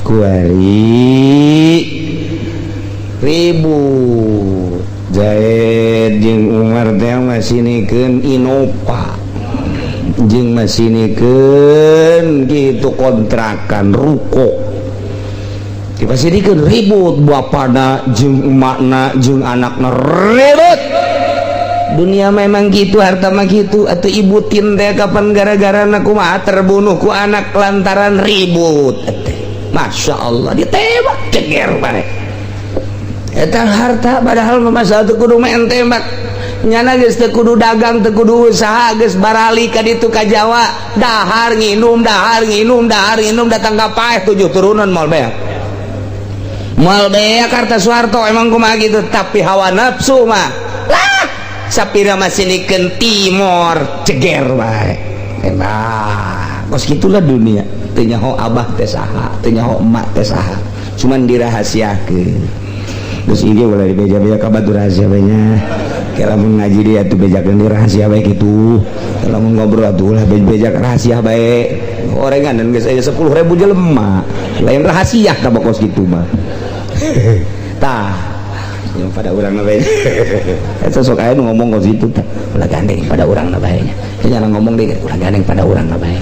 Speaker 1: Kuari ribut. Zaid jeung Umar teh masinikeun Innova. Jeung masinikeun kitu kontrakan ruko. Dipasirikeun ribut bapana jeung emakna jeung anakna ribut. Dunia memang gitu, harta mah gitu. Atuh ibu tin teh kapan gara-garana kumaha terbunuh ku anak lantaran ribut. Masya Allah ditembak ceger bae. Eta harta padahal mah masalah teu kudu main tembak. Nyana geus teu kudu dagang, teu kudu usaha, geus barali ka ditu ka Jawa, dahar nginum, dahar nginum, dahar nginum datang ka paeh 7 turunan moal beak. Moal beak harta Soeharto emang kumaha gitu, tapi hawa nafsu mah lah sapira masinikeun timor ceger bae. Enak. Kos gitulah dunia. Teu nyaho abah teh saha, teu nyaho emak teh saha. Cuman dirahasiakeun. Terus ini boleh dibeja-beja ka batur rahasia bae nya. Kayak lamun ngaji dia tuh bejakeun di rahasia bae kitu. Lamun ngobrol atuh lah beja rahasia bae. Orengan dan geus aya 10.000 jelema. Lain rahasia ka bokos kitu mah. Tah, yang pada urang na bae. Eta sok aya nu ngomong kos kitu tah. Ulah gandeng pada urang na bae nya. Jangan ngomong deui, ulah gandeng pada urang na bae.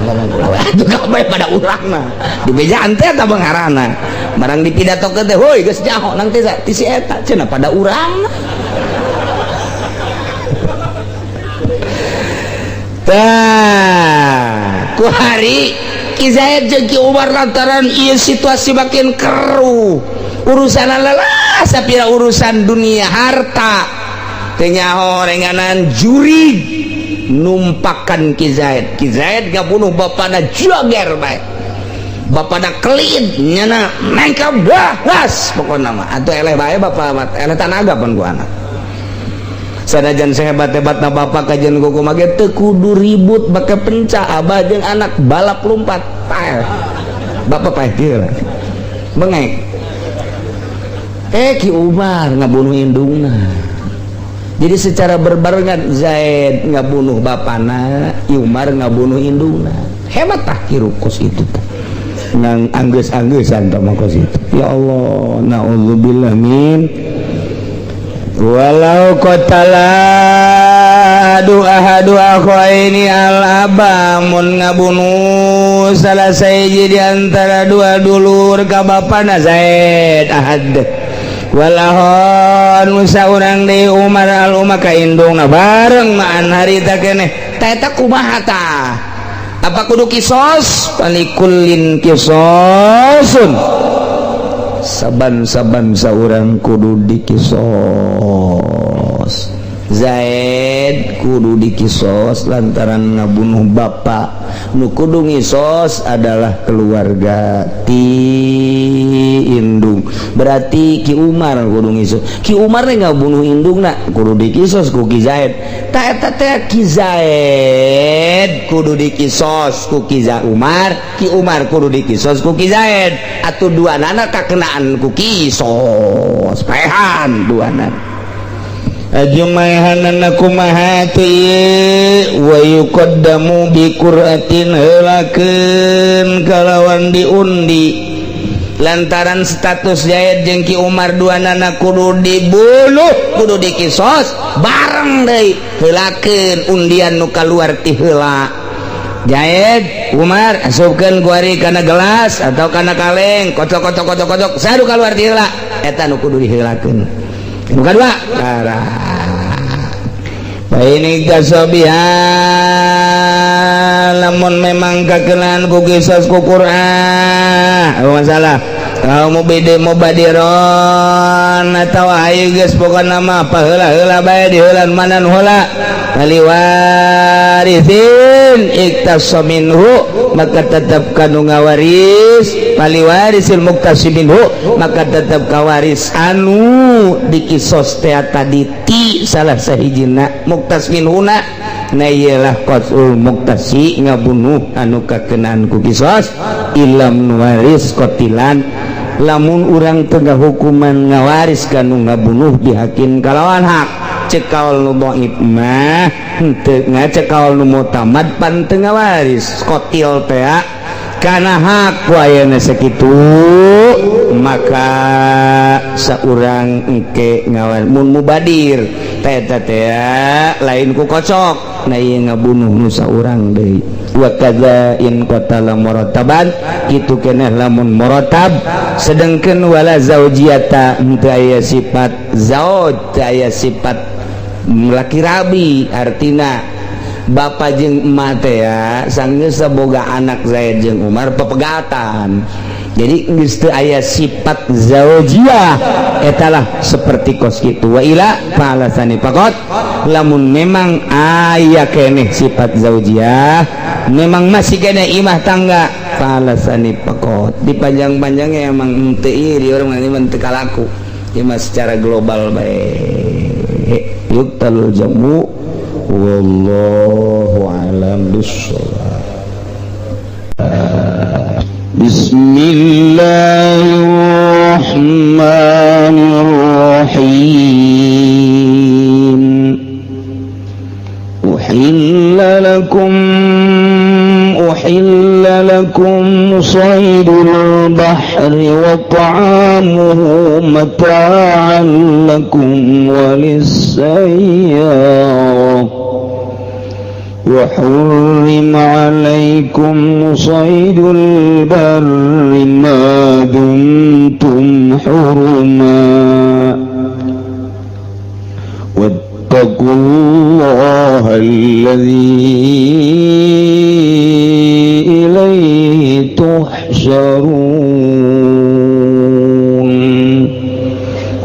Speaker 1: Ngomong ulah we atuh kabeh pada urang mah. Dibejaan teh eta bengarana. Barang dipidatokeun teh, heuy geus nyaho nang teh ti si eta cenah pada urang. Tah, ku hari Ki Zaid jeung Ki Umar lantaran ieu situasi makin keruh. Urusan lelah sapira urusan dunia harta. Teu nyaho renganan jurig numpakan Ki Zaid. Ki Zaid ngabunuh bapana joger bae. Bapana kelit nyana nengkap gas pokona mah. Atuh eleh bae bapa mah, eleh tanaga pan ku anak. Sanajan sehebat-hebatna bapak kajian kuku mage teu kudu ribut bake penca abah jeung anak balap lompat paeh. Bapak paeh kieu bengek. Ki Umar ngabunuh indungna. Jadi secara berbarengan Zaid ngabunuh bapana, Umar ngabunuh indungna. Hebat tah kirukos itu tah. Nang anggeus-angeusan tah mah kos itu. Ya Allah, naudzubillah min walau qatala ahadu akhaini al-aba mun ngabunuh salah sahiji di antara dua dulur ka bapana Zaid ahad walahon musa urang deui Umar al umma ka indungna bareng maan harita keneh ta eta kumaha tah apa kudu kisos palikullin kisosun saban-saban saurang kudu dikisos. Zaid kudu dikisos lantaran ngabunuh bapak. Nu kudu ngisos adalah keluarga ti indung. Berarti Ki Umar kudu ngisos. Ki Umar teh ngabunuh indungna kudu dikisos ku Ki Zaid. Ta eta teh Ki Zaid kudu dikisos ku Ki Umar, Ki Umar kudu dikisos ku Ki Zaid. Atuh duanana kakenaan ku kisos. Paehan duanana.
Speaker 2: Ajumahanana kumaha teh ieu? Wa yuqaddamu bi qur'atin, heulakeun kalawan diundi, lantaran status Zaid jeung Ki Umar dua nana kudu dibunuh, kudu dikisos bareng deui. Heulakeun undian, nu kaluar ti heula Zaid Umar, asupkeun kuari kana gelas atau kana kaleng, kocok kocok kocok kocok, sadu kaluar ti heula, eta nu kudu diheulakeun. Nu kadua tara ini kasobiha, lamun memang kakenan ku kisos ku Quran, masalah kaum bede mubadiron atau ayo geus, pokona mah paheula heula bae, diheulan mana nu heula. Faliwarithin iktasa minhu, maka tetap kanu ngawaris. Faliwarisil muktasi minhu, maka tetap kawaris anu dikisos teh tadi ti salah sahijina muktas minhuna. Na iyalah qatul muktasi, ngabunuh anu kakenaan ku kisos. Ilam nuwaris qotilan, lamun urang tengah hukuman ngawaris kanu ngabunuh, bihakin kalawan hak. Cek kaul nu dhaif mah henteu, ngacek kaul nu mutamad pan teu ngawaris qotil teh kana hak. Ku ayeuna sakitu maka saurang engke ngawan mun mubadir teh eta teh lain ku kocok. Nah, ieu ngabunuh nu saurang deui. Wa kadza in qatala murataban, kitu keneh lamun muratab. Sedangkan wala zaujiyata, henteu aya sifat zauj, teu aya sifat laki rabi, artina bapak jeung emak teh ya sanggeus boga anak. Zaid jeung Umar pepegatan, jadi geus teu aya sifat zaujiyah. Etalah seperti kos kitu. Wa ila falasani faqat, lamun memang aya keneh sifat zaujiyah, memang masih keneh imah tangga, falasani faqat. Dipanjang-panjangnya emang henteu ieu di urang mah teu kalaku ieu mah, secara global bae yuqtalul jamu. Wallahu alam bissawab.
Speaker 3: Bismillahirrahmanirrahim. Uhilla lakum saydul bahri wa ta'amuhu mata'an lakum walis-sayyarah. وحرم عليكم صيد البر ما دمتم حرما واتقوا الله الذي إليه تحشرون.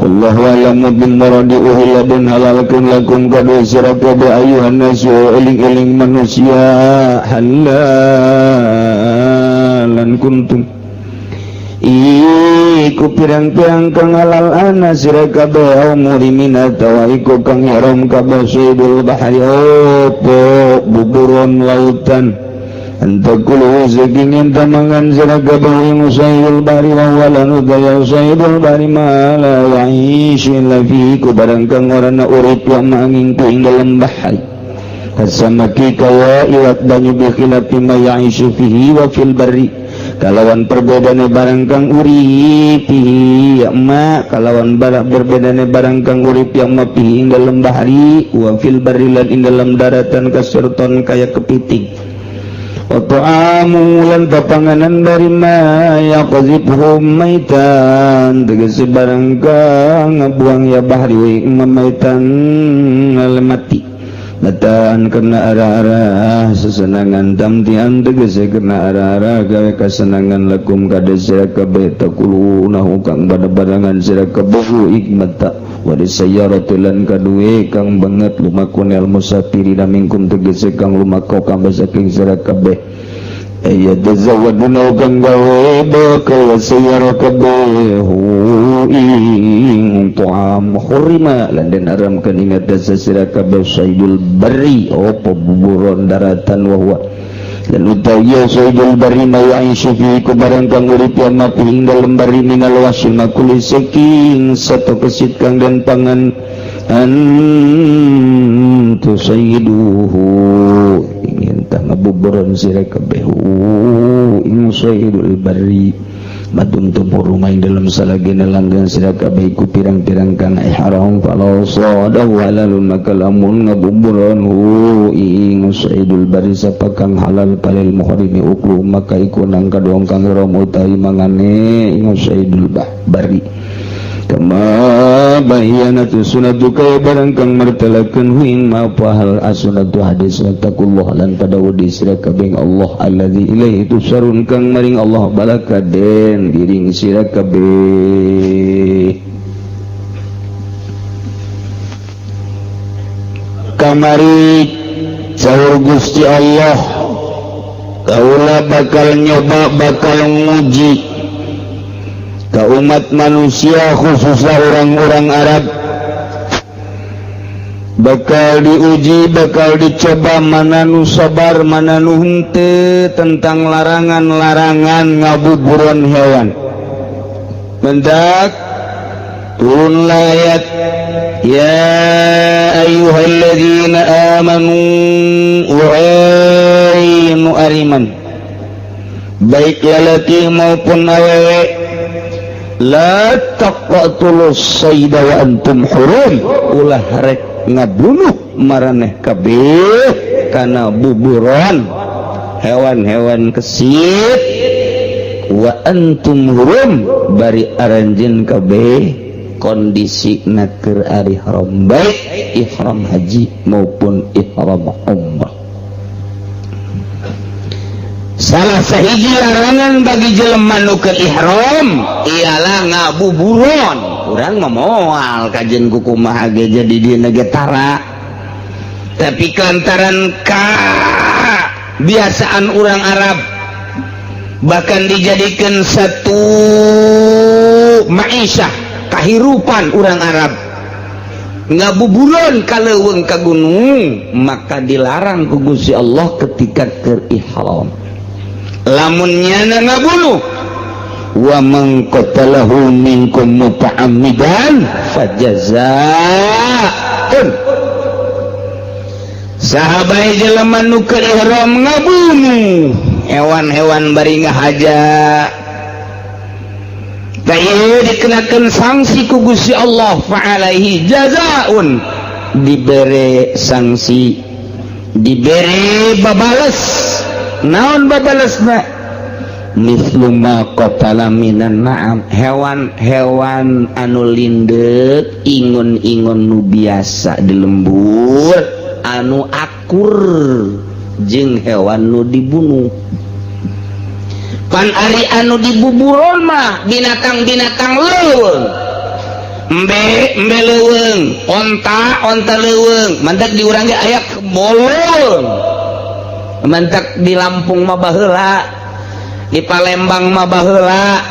Speaker 3: Allahu a'lamu bil muradi. Uhilla den halalkeun lakum kadu sira kabeh ayuhan nasu eling-eling manusia, halalan kuntum iku pirang-pirang kang halal ana sira kabeh au muhrimin atawa iku kang haram kabeh saydul bahri opo buburon lautan. Antakulu saking yen tamangan sira kabeh ing saydul bahri, wa wala nudaya saydul bahri ma la ya'ishu illa fihi, ku barang kang ora na urip yang manging ku ing dalem bahri, kasamaki kaya iwak banyu, bi khilafi ma ya'ishu fihi wa fil barri, kalawan perbedane barang kang urip fihi ya ma, kalawan barang berbedane barang kang urip yang ma fihi ing dalem bahri wa fil barri lan ing dalem daratan, kasurton kaya kepiting. Wa ta'amu lan papanganan dari ma yaqzifuhum maitan, tegese barang kang ngabuang ya bahri maitan mati Bataan kena arah-arah sesenangan, tamtian tegese kena arah-arah gawe kasenangan, lakum kade sira kabeh takulunahu kang pada-badangan sira kabeh ikmata walisayyarati lan kaduwe kang banget lumakun al musafirina minkum tegese kang lumakau kang saking sira kabeh yatazawaduna kang gawe bakal sayyara kabeh ing ta'am. Hurrima lan den haramkeun ing atas sira kabeh saydul barri opo buburon daratan, wa huwa dan utawi saydul barri ma ya'ishu fi ku barang kang urip ya ma ing dalem barri minal wasil makuli saking satu kesit kang den pangan. An tusayyiduhu ingin tah ngabuburon sira kabeh ing sayyidul barri madum tumur main dalam salagina langgan sira kabeh ku pirang-pirang kana ihram falau sada walalun maka lamun ngabuburon hu ing sayyidul barri sapa kang halal palil muhrimi uklu maka iku nang kaduang kang ihram utawi mangane ing sayyidul barri kama bayanatu sunatu kaya barang kang martelakeun huing ma hal asunatu hadis taqullah lan pada wedi sira kabeh Allah allazi ilaihi tusarun kang maring Allah balakaden giring sira kabeh kamari saur Gusti Allah kaula bakal nyoba bakal nguji ke umat manusia khususnya orang-orang Arab bakal diuji bakal dicoba mana nu sabar mana nu henteu tentang larangan-larangan ngabuburon hewan. Mendak turun ayat ya ayyuhalladzina amanu wa'inu ariman baik lalaki maupun awewe la taqtulus sayda wa antum hurum ulah rek ngabunuh maraneh kabeh kana buburon hewan-hewan kesit wa antum hurum bari aranjeun kabeh kondisi keur ari haram baik ihram haji maupun ihram umrah. Salah sahiji larangan bagi jelema nu keur ihram ialah ngabuburon. Urang mah moal kajen kukumaha ge jadi dieuna ge tara. Tapi lantaran kabiasaan urang Arab bahkan dijadikan satu ma'isyah kahirupan urang Arab ngabuburon ka leuweung ka gunung maka dilarang ku Gusti Allah ketika keur ihram. Lamun nyana ngabunuh wa man qatalahu minkum muta'ammidan fajazaa'un sahabai jelema nu keur ihram ngabunuh hewan-hewan bari ngahaja tah ieu dikenakeun sanksi ku Gusti Allah fa alaihi jazaa'un dibere sanksi dibere babales. Naon babalesna mislu ma qatala minan na'am hewan-hewan anu lindeuk ingon-ingon nu biasa di lembur anu akur jeung hewan nu dibunuh. Pan ari anu dibuburon mah binatang-binatang leuweung embe embe leuweung onta onta leuweung mantak di urang ge aya kebo leuweung mantak di Lampung mah baheula di Palembang mah baheula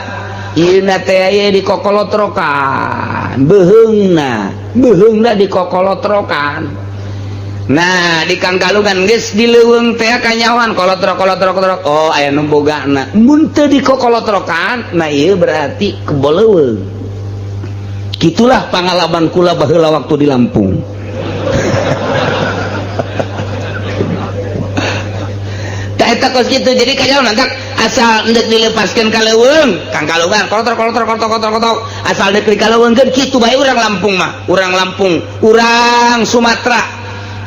Speaker 3: ieuna teh aya di kokolotrokan beuheungna beuheungna di kokolotrokan. Nah di Kangkalungan geus di leuweung teh kanyahoan kolotrok kolotrok kolotrok oh aya nu bogana mun teu di kokolotrokan nah ieu berarti kebo leuweung. Kitulah pengalaman kula baheula waktu di Lampung. Eta kos kitu jadi kanyahoan nantak asal endek dilepaskeun ka leuweung Kangkalungan kolotrok kolotrok kolotrok kolotrok kolotrok asal dek di kaleuweungkeun kitu bae urang Lampung mah urang Lampung urang Sumatera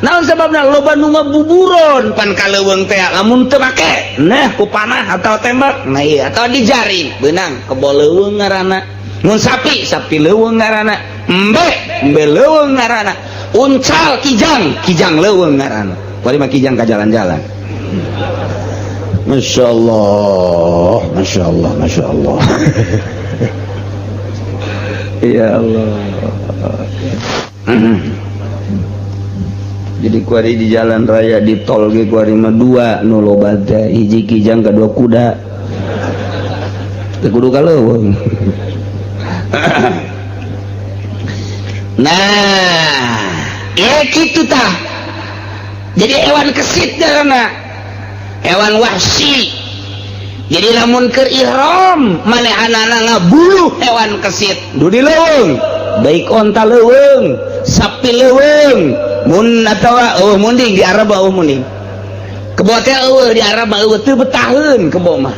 Speaker 3: naon sababna loba nu ngabuburon pan ka leuweung teh lamun teu make nah ku panah atau tembak nah ieu atau dijaring beunang kebo leuweung ngaranna mun sapi sapi leuweung ngaranna embe embe leuweung ngaranna uncal kijang kijang leuweung ngaranna bari mah kijang ka jalan-jalan. Masya Allah, Masya Allah, Masya Allah. Ya Allah. Jadi kuari di jalan raya di tol ge kuari mah dua nu loba teh hiji kijang kadua kuda. Teu kudu ka leuweung. Nah, ya kitu tah. Jadi hewan kesit karena hewan wahsi. Jadi lamun keur ihram manehanana ngabunuh hewan kesit du di leuweung
Speaker 1: Baik onta leuweung, sapi leuweung, mun atawa euweuh munding di Arab, euweuh munding. Kebo teh euweuh di Arab mah, euweuh, teu betaheun kebo mah.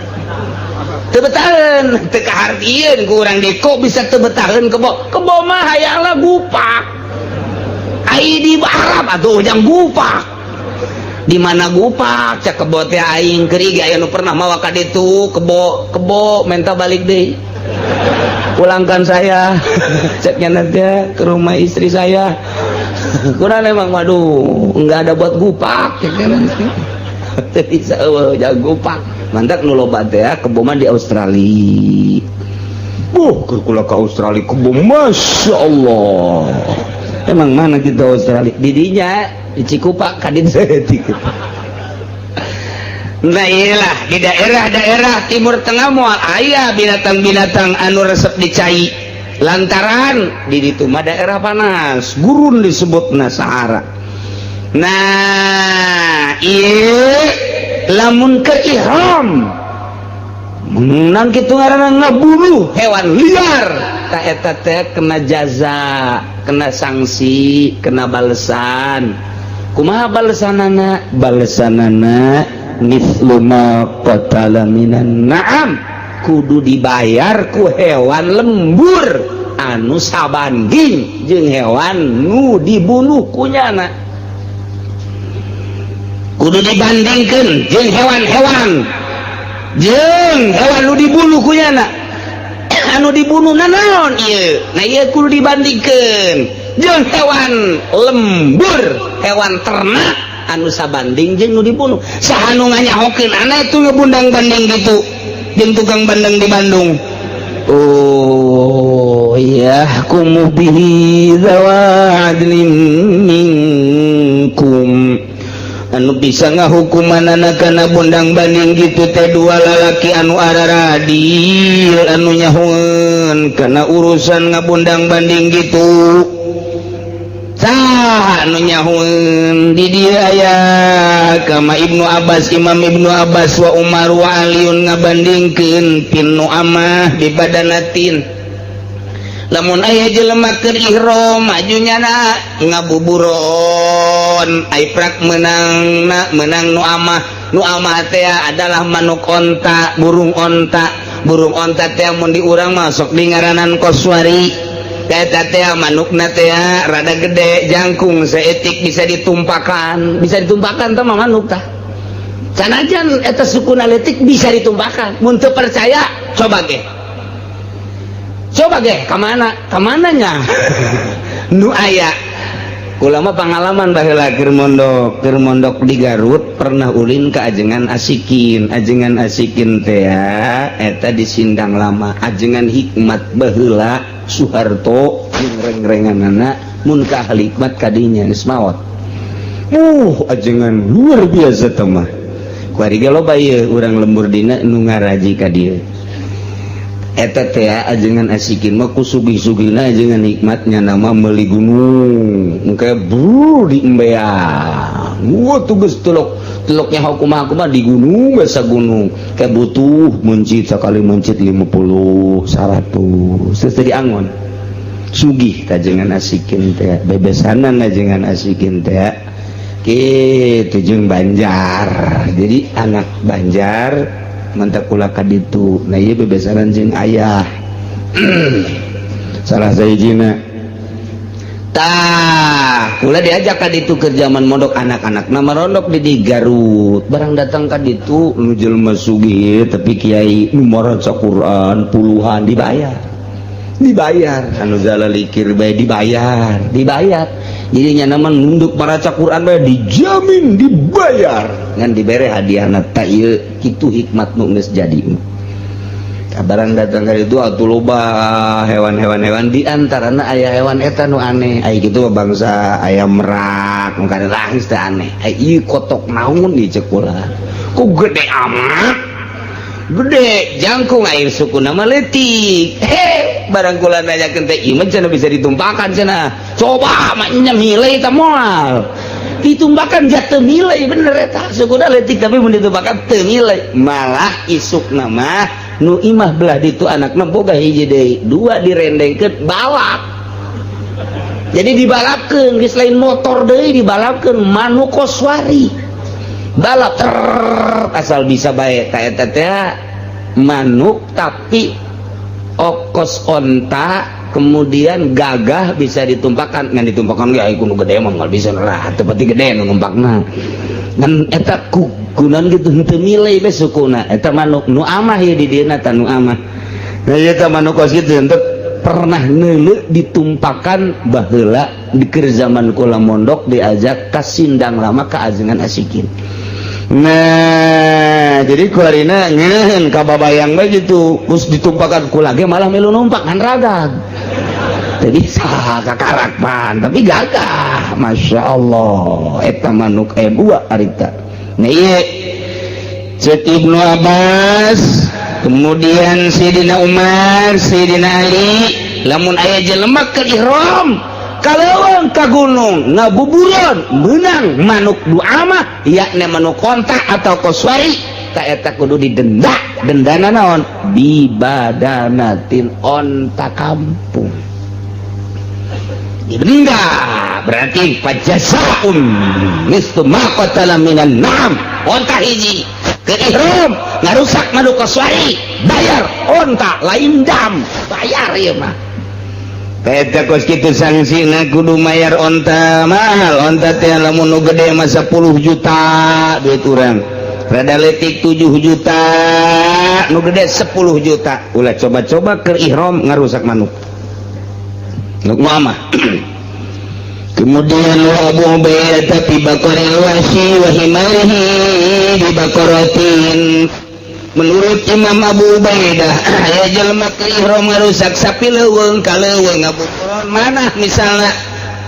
Speaker 1: Teu betaheun, teu kahartieun ku urang di, kok bisa teu betaheun kebo? Kebo mah hayangna gupak. Ai di Arab atuh jang gupak. Di mana gupak cak kebo teh aing keur ge aya nu pernah mawa ka ditu kebo, kebo minta balik deui. "Pulangkan saya," ceknya nanti, "ke rumah istri saya." Kurang emang, waduh, nggak ada buat gupak. Teu bisa, euweuh jang gupak. Mantak nu loba teh ya, kebo mah di Australia. Buh, keur kula ka Australia kebo, Masya Allah. Emang mana kita Australia? Didinya di Cikupa kadin saeutik. Nah, iyalah, di daerah-daerah Timur Tengah moal aya binatang-binatang anu resep dicai, lantaran di ditu mah daerah panas, gurun disebutna Sahara. Nah, iya, lamun ke ihram menang kitu ngaranna ngabunuh hewan liar, ta eta teh kena jaza, kena sanksi, kena balesan. Kumaha balesanana? Balesanana mithlu ma qatala minan na'am, kudu dibayar ku hewan lembur anu sabanding jeung hewan nu dibunuh kunyana. Kudu dibandingkeun jeung hewan-hewan, jeung hewan nu dibunuh kunyana. Anu dibunuh nanaon ieu? Nah, ieu kudu dibandingkeun jeung hewan lembur, hewan ternak anu sabanding jeung nu dibunuh. Saha nu nganyahokeun ana itu ngebundang banding gitu jeung tukang bandeng di Bandung? Oh iya, yahkumu bihi dzawa adlin minkum, anu bisa ngahukumanana kana bundang banding gitu teh dua lalaki anu araradil, anu nyahoeun kana urusan ngabundang banding gitu. Saha anu nyahoeun? Di dieu aya kama Ibnu Abbas, Imam Ibnu Abbas wa Umar wa Aliun ngabandingkeun fin nu'amah di badanatin. Lamun aya jelema keur ihram maju nyana ngabuburon, ai prak menang na menang nu'amah. Nu'amah teh adalah manuk onta, burung onta. Burung onta teh mun di urang masuk di ngaranan koswari. Eta teh manukna teh rada gede, jangkung saeutik, bisa ditumpakan, bisa ditumpakan teh mah manuk tah. Sanajan eta sukuna leutik bisa ditumpakan. Mun teu percaya, coba ge, coba ge ka mana ka mananya nu aya. Kula mah pengalaman baheula keur mondok di Garut, pernah ulin ke Ajengan Asikin. Ajengan Asikin teh eta di Sindang Lama, Ajengan Hikmat baheula Soeharto jeung reng-renganana. Mun ka ahli hikmat kadinya geus maot. Ajengan luar biasa teh mah. Kuari ge loba ieu urang lembur dina nu ngaraji ka dieu. Eta teh Ajengan Asikin mah ku sugih-sugihna Ajengan Hikmatnya nama meuli gunung engke bru di embeang. Wah, tugas telok teloknya kumaha kumaha di gunung, biasa gunung kayak butuh mencit, sekali mencit 50 100, terus jadi angon sugih. Ajengan Asikin teh bebesanan Ajengan Asikin teh kitu jeung Banjar, jadi anak Banjar mantap kula ka ditu. Nah, ieu bebesanan jeung ayah salah sahijina. Tah, kula diajak ka ditu ke zaman mondok, anak-anak nama rondok di Garut. Barang datang ka ditu, nu jelema sugih tapi kiai nu maca Quran puluhan dibayar, dibayar. Anu zalalikir bae dibayar, dibayar. Jadi nya nama nunduk maraca Quran bae dijamin dibayar, ngan dibere hadiahna. Ta ieu kitu hikmat nu geus jadi. Kabaran datang kali itu atuh loba hewan-hewan, hewan di antarana aya hewan eta nu aneh. Ai kitu mah bangsa ayam merak nu langis teh aneh. Ai ieu kotok naon di cek kula, kok gede amat, gede jangkung, air suku nama leutik. He, barang kula nanyakeun teh, ieu mah cenah bisa ditumpakan cenah. Coba maknya milih teh moal ditumbakan, jatuh milih bener. Eta sukuna leutik, tapi mun ditumpakan teu milih. Malah isuk nama nu imah belah ditu anakna boga hiji deui dua, direndengkeun balak. Jadi dibalapkeun, geus lain motor deui, dibalapkeun manuk koswari balap ter asal bisa bae. Ta eta teh manuk tapi okos onta, kemudian gagah, bisa ditumpakan. Ngan ditumpakan ge nu gede mah moal bisa lah, teu pati gede nu numpakna. Ngan eta ku kunan gitu, henteu milih be sukuna eta manuk nu amah ieu di dieuna tah, nu amah. Nah, ieu tah manuk kos kitu henteu pernah neuleu ditumpakan. Baheula di keur zaman kula mondok, diajak ka Sindang Lama, ka Ajengan Asikin. Nah, jadi kuarina ngeunaheun kababayang bae gitu, terus ditumpakan, kula ge malah milu numpak, kan ragag. Teu bisa kakarak pan, tapi gagah. Masya Allah, eta manuk aya dua harita. Nah, ieu cek Ibnu Abbas, kemudian Sayyidina Umar, Sayyidina Ali, lamun aya jelema ke ihram kaleuweung ka gunung ngabuburon menang manuk duamah, yakni manuk onta atau koswari, ta eta kudu didenda. Dendana naon? Bibadanatin, onta kampung didenda. Berarti fajazaun mislu ma qatala minan na'am. Onta hiji ke ihram ngarusak manuk koswari, bayar onta, lain dam, bayar ieu mah. Eta kos kitu sangsina, kudu mayar onta. Mahal onta teh, lamun nu gede mah 10 juta duit urang, rada leutik 7 juta, nu gede 10 juta. Ulah coba-coba ke ihram ngarusak manuk nu mah.
Speaker 3: Kemudian wa Abu Ubaidah fi baqaril wahsy wa himarihi bi baqaratin. Menurut Imam Abu Ubaidah, aya jelema ke ihram ngarusak sapi leuweung, ka leuweung ngabuburon mana misalnya,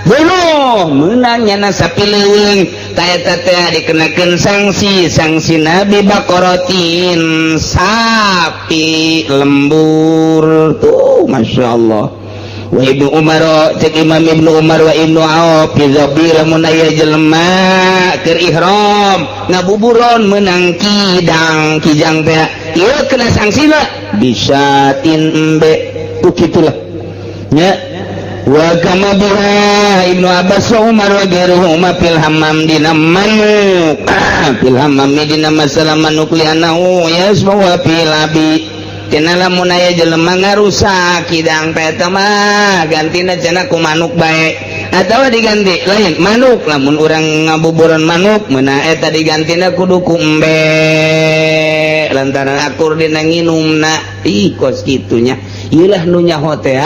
Speaker 3: bunuh menang nyana sapi leuweung, ta eta teh dikenakeun sanksi. Sanksi nabi baqaratin, sapi lembur tuh. Masya Allah. Wa Ibnu Umar, cek Imam Ibnu Umar wa Ibnu Auf fi dhabi, lamun aya jelema keur ihram ngabuburon menang kidang, kijang teh ieu kena sanksina bisyatin, embe tuh, kitulah nya. Wa kama biha Ibnu Abbas wa Umar wa ghairuhuma fil hammam, dina manuk, fil hammam dina masalah manuk, li'annahu yasma fil abi. Cenah lamun aya jelema ngarusak kidang teh, eta mah gantina cenah ku manuk bae atawa diganti lain manuk. Lamun urang ngabuburan manuk meuna, eta digantina kudu ku embe lantaran akur dina nginumna. Ih, kos kitunya. Ieulah nu nyaho teh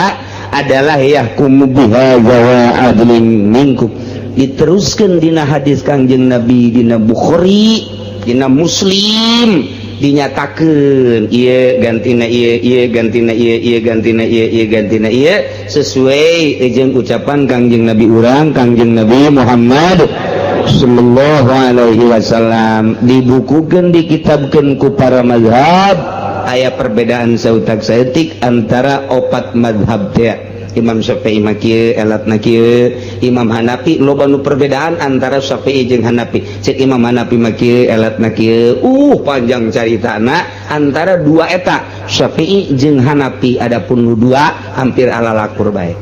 Speaker 3: adalah yahkumu biha zawa adlin minkum. Diteruskan dina hadis Kangjeng Nabi, dina Bukhari, dina Muslim, dinyatakan iya gantina iya, iya gantina iya, iya gantina iya, iya gantina iya, sesuai jeung ucapan Kangjeng Nabi urang, Kangjeng Nabi Muhammad sallallahu alaihi wasallam. Dibukukan, dikitabkan ku para mazhab, aya perbedaan sautak saeutik antara opat mazhab teh. Imam Syafi'i mah kieu, elatna kieu. Imam Hanafi, loba nu perbedaan antara Syafi'i jeung Hanafi. Cek Imam Hanafi mah kieu, elatna kieu. Panjang caritana antara dua eta, Syafi'i jeung Hanafi. Adapun nu dua hampir ala lakur bae.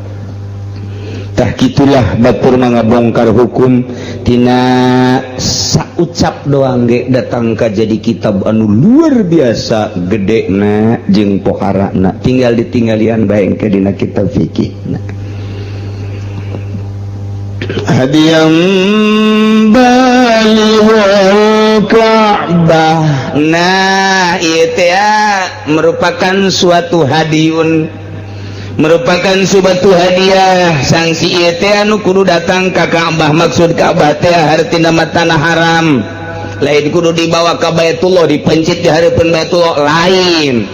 Speaker 3: Tah, kitulah batur ngabongkar hukum
Speaker 1: tina saucap doang ge datang ka jadi kitab anu luar biasa gede na jeung poharana, tinggal ditinggalian bae ke dina kitab fikih. Nah,
Speaker 3: hadiyam balighal Ka'bah.
Speaker 1: Nah, ieu teh merupakan suatu hadiun, merupakan suatu hadiah. Sanksi ieu teh anu kudu datang ka Ka'bah. Maksud Ka'bah teh hartina mah tanah haram, lain kudu dibawa ka Baitullah, dipencit di hareupeun Baitullah, lain.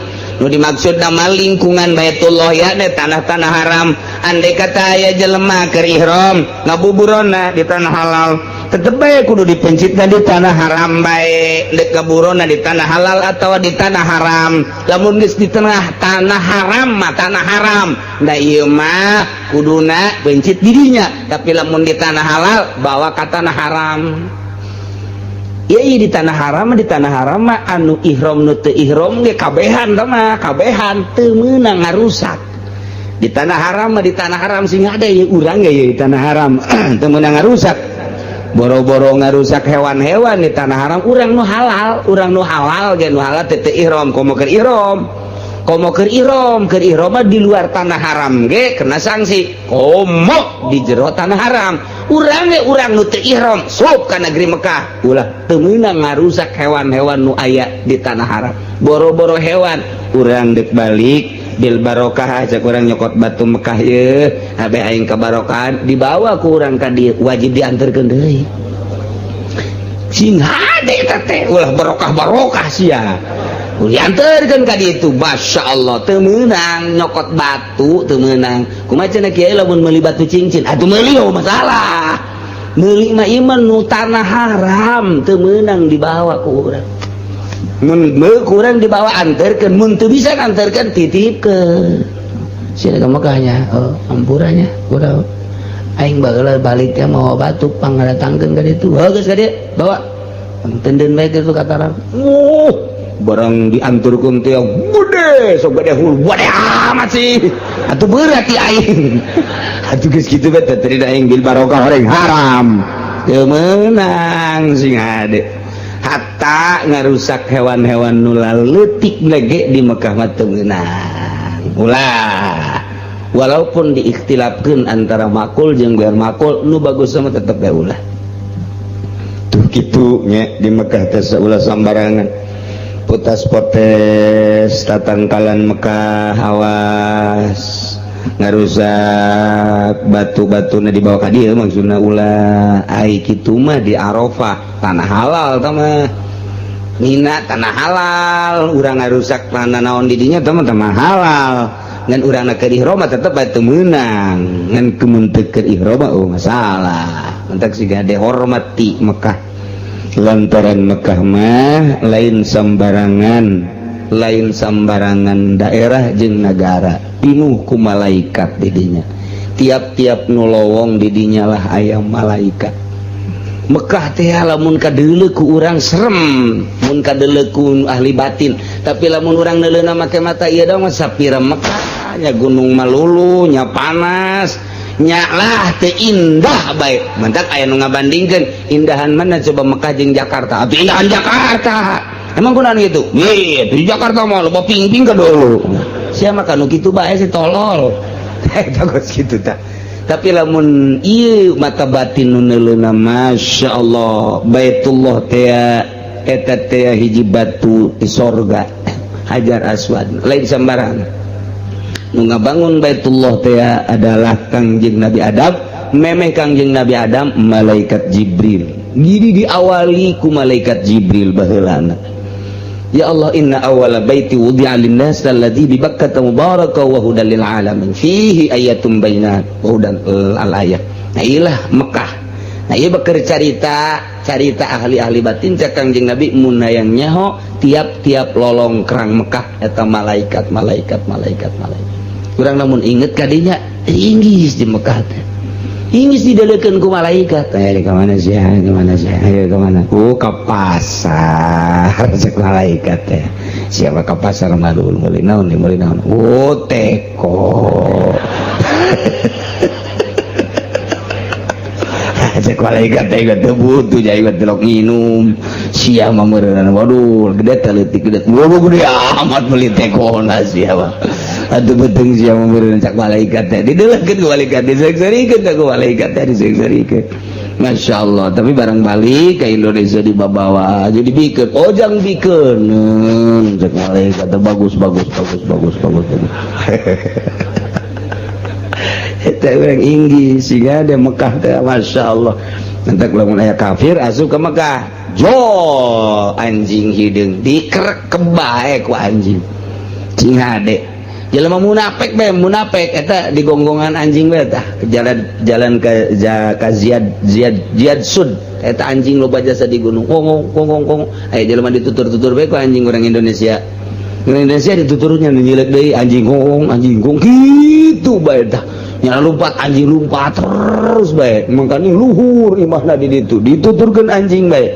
Speaker 1: Nu dimaksud nama lingkungan Baitullah ya deh, tanah-tanah haram. Andai kata aya jelema keur ihram ngabuburona di tanah halal, tetep bae kudu dipencitna di tanah haram bae. Dek ngaburona di tanah halal atau di tanah haram, lamun geus di tengah tanah haram mah tanah haram. Da ieu mah kuduna pencit dirinya, tapi lamun di tanah halal bawa ka tanah haram. Iya, iya, di tanah haram, di tanah haram mah anu ihram nu teu ihram ge kabehan tah mah, kabehan teu meunang ngarusak. Di tanah haram mah, di tanah haram sing ada ya urang ge ya di tanah haram teu meunang ngarusak, boro-boro ngarusak hewan-hewan di tanah haram. Urang nu halal, urang nu halal ge, nu halal teh teu ihram, komo keur ihram, komo keur ihram. Keur ihram mah di luar tanah haram ge kena sanksi, komo di jero tanah haram. Urang ge, urang nu teu ihram sup ka negeri Mekah, ulah, teu meunang ngarusak hewan-hewan nu aya di tanah haram. Boro-boro hewan, urang dek balik bil barokah aja, kurang nyokot batu Mekah ye habe aing kebarokahan, dibawa ku urang ka dieu, wajib diantarkeun deui. Sing hade eta teh, ulah barokah barokah sia, diantarkeun ka ditu. Masya Allah, teu meunang nyokot batu, teu meunang. Kumaha cenah kiai lamun meuli batu cincin? Atuh meuli, oh, masalah meuli mah iman nu tanah haram teu meunang dibawa ku urang. Mun kurang dibawa, antarkan. Mun teu bisa antarkan, titipkeun sia ka Mekahnya. Oh, ampuranya urang, aing bageula balik teh mawa batu, pangdatangkeun ka ditu. Heuh, geus ka dieu, bawa tenden bae kitu kataran. Barang dianturkeun teh gede, sok gede, hulu gede amat sih atuh, berat ti aing atuh. Geus kitu bae teh tadi aing bil barokah orang haram teu meunang. Sing hade, hatta ngarusak hewan-hewan nu leutik lege di Mekah mah teu meunang, ulah. Walaupun diikhtilafkeun antara makul jeung gair makul, nu bagus sama tetep bae ulah.
Speaker 3: Tuh kitu nya di Mekah teh, ulah sambarangan putas potes tatangkalan Mekah. Awas ngarusak batu-batuna dibawa ka dieu, maksudna ulah. Ai kitu mah di Arafah, tanah halal tah mah. Mina tanah halal, urang ngarusak tanah naon di dinya tah mah tanah halal. Ngan urang keur ihram mah tetep bae teu meunang, ngan kemun teu keur ihram mah, oh, masalah. Mentak siga dihormati Mekah, lantaran Mekah mah lain sambarangan, lain sambarangan daerah jeung negara, pinuh ku malaikat didinya. Tiap-tiap nu lowong didinya lah aya malaikat. Mekah teh lamun kadeuleu ku urang serem, mun kadeuleu ku ahli batin. Tapi lamun urang neuleuna make mata ieu dong mah, sapira Mekah nya, gunung malulu nya, panas nya lah, teu indah bae. Mentak aya nu ngabandingkeun, indahan mana coba Mekah jeung Jakarta? Atuh indahan Jakarta. Emang kunaon gitu? Ih, di Jakarta mah loba ping-ping ke dulu. Siapa kanu kitu bae si tolol. Eta geus kitu tah. Tapi lamun ieu mata batin nu neuleuna, Masya Allah, Baitullah teh eta teh hiji batu di sorga, Hajar Aswad, lain sembarangan. Nu ngabangun Baitullah teh adalah Kangjeng Nabi Adam. Memeh Kangjeng Nabi Adam, malaikat Jibril. Jadi diawali ku malaikat Jibril baheulana. Ya Allah, inna awwala baiti wudi'a lin-nas alladzi bi Bakkah mubaraka wa hudan lil alamin fihi ayatun bayyinat wa hudan al ayat. Nah, ilah Mekah. Nah, ieu beker carita carita ahli-ahli batin. Cek Kangjeng Nabi, mun hayang nyaho, tiap-tiap lolongkrang Mekah eta malaikat, malaikat, malaikat, malaikat. Kurang namun inget kadinya inggis di Mekah teh. Inggis didelekeun ku malaikat. Eh, ke mana sih? Ke mana sih? Ayo ke mana? Oh, ke pasar. Cek malaikat teh. Siapa ke pasar malu meuli naon nih, meuli naon? Oh, teko. Cek malaikat teh, teu butuh jadi delok nginum. Sia mah meureunana, waduh, gede teh, leutik gede. Waduh, gede amat meuli tekona sia mah. Atuh beuteung sia mah meureun, cak malaikat teh. Didelekeun ku malaikat, diseuk-seurikeun ku malaikat teh, diseuk-seurikeun. Masya Allah, tapi barang balik ke Indonesia dibawa jadi bikin, ojang bikin, cek malaikat teh, bagus bagus bagus bagus bagus bagus. Eta urang Inggris sehingga ada Mekah teh, Masya Allah. Nanti lamun aya kafir asup ke Mekah, jo anjing hideung dikerek bae ku anjing. Cing hade. Jelema munafik bae, munafik eta digonggongan anjing bae tah. Ke jalan jalan ke ka Ziyad Ziyad Ziyad Sud eta anjing loba jasa di gunung. Kongong kongong kongong. Aya jelema ditutur-tutur bae ku anjing, orang Indonesia. Orang Indonesia dituturnya nyilek deui anjing, kongong anjing kong kitu bae tah. Nyala lompat, anjing lompat terus bae. Makanya luhur imahna di ditu dituturkeun anjing bae.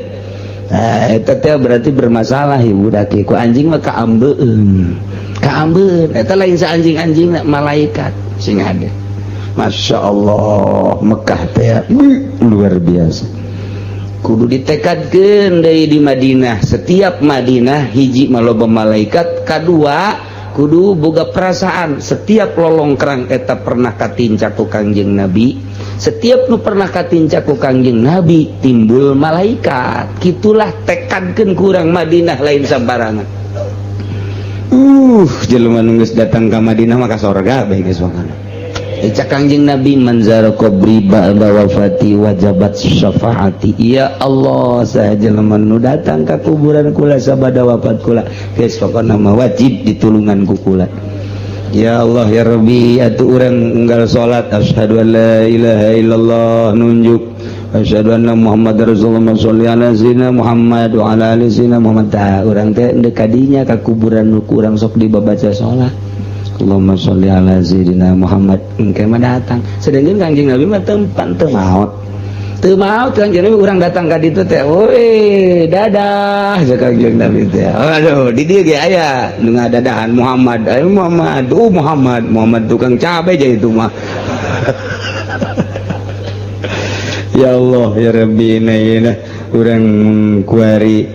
Speaker 3: Nah, eta teh berarti bermasalah ibu daki ku anjing mah kaambeun. Kaambeun eta lain sa anjing-anjing, malaikat. Sing hade. Masya Allah, Mekah teh luar biasa. Kudu ditekadkeun deui di Madinah. Setiap Madinah, hiji, maloba malaikat, kadua, kudu boga perasaan setiap lolongkrang eta pernah katincak ku Kangjeng Nabi. Setiap nu pernah katincak ku Kangjeng Nabi timbul malaikat. Gitulah, tekadkeun kurang Madinah lain sambarangan. Jelema nu geus datang ka Madinah maka sorga bae geus pokona. Cak Kangjeng Nabi, "Man zara qabri ba'da wafati wajabat syafaati." Ya Allah, saha jelema nu datang ka kuburan kula sabada wafat kula, geus pokona mah wajib ditulungan ku kula. Ya Allah, ya Rabbi. Atuh urang unggal salat, asyhadu an la ilaha illallah, nunjuk, asyhadu anna Muhammad Rasulullah, sholli ala sayyidina Muhammad wa ala ali sayyidina Muhammad. Tah, urang teh ndek kadinya ka kuburan nu kurang sok dibabaca salat, Allahumma sholli ala sayyidina Muhammad, engke mah datang. Sedangkan Kangjeng Nabi mah tempat teu maot, teu maot Kangjeng Nabi. Urang datang ka ditu teh, "Woi, dadah," cek Kangjeng Nabi teh. Aduh, di dieu ge aya nu ngadadahan, "Muhammad, ayo Muhammad, oh Muhammad, Muhammad tukang cabe aja itu mah." Ya Allah, ya Rabbi, ini urang kuari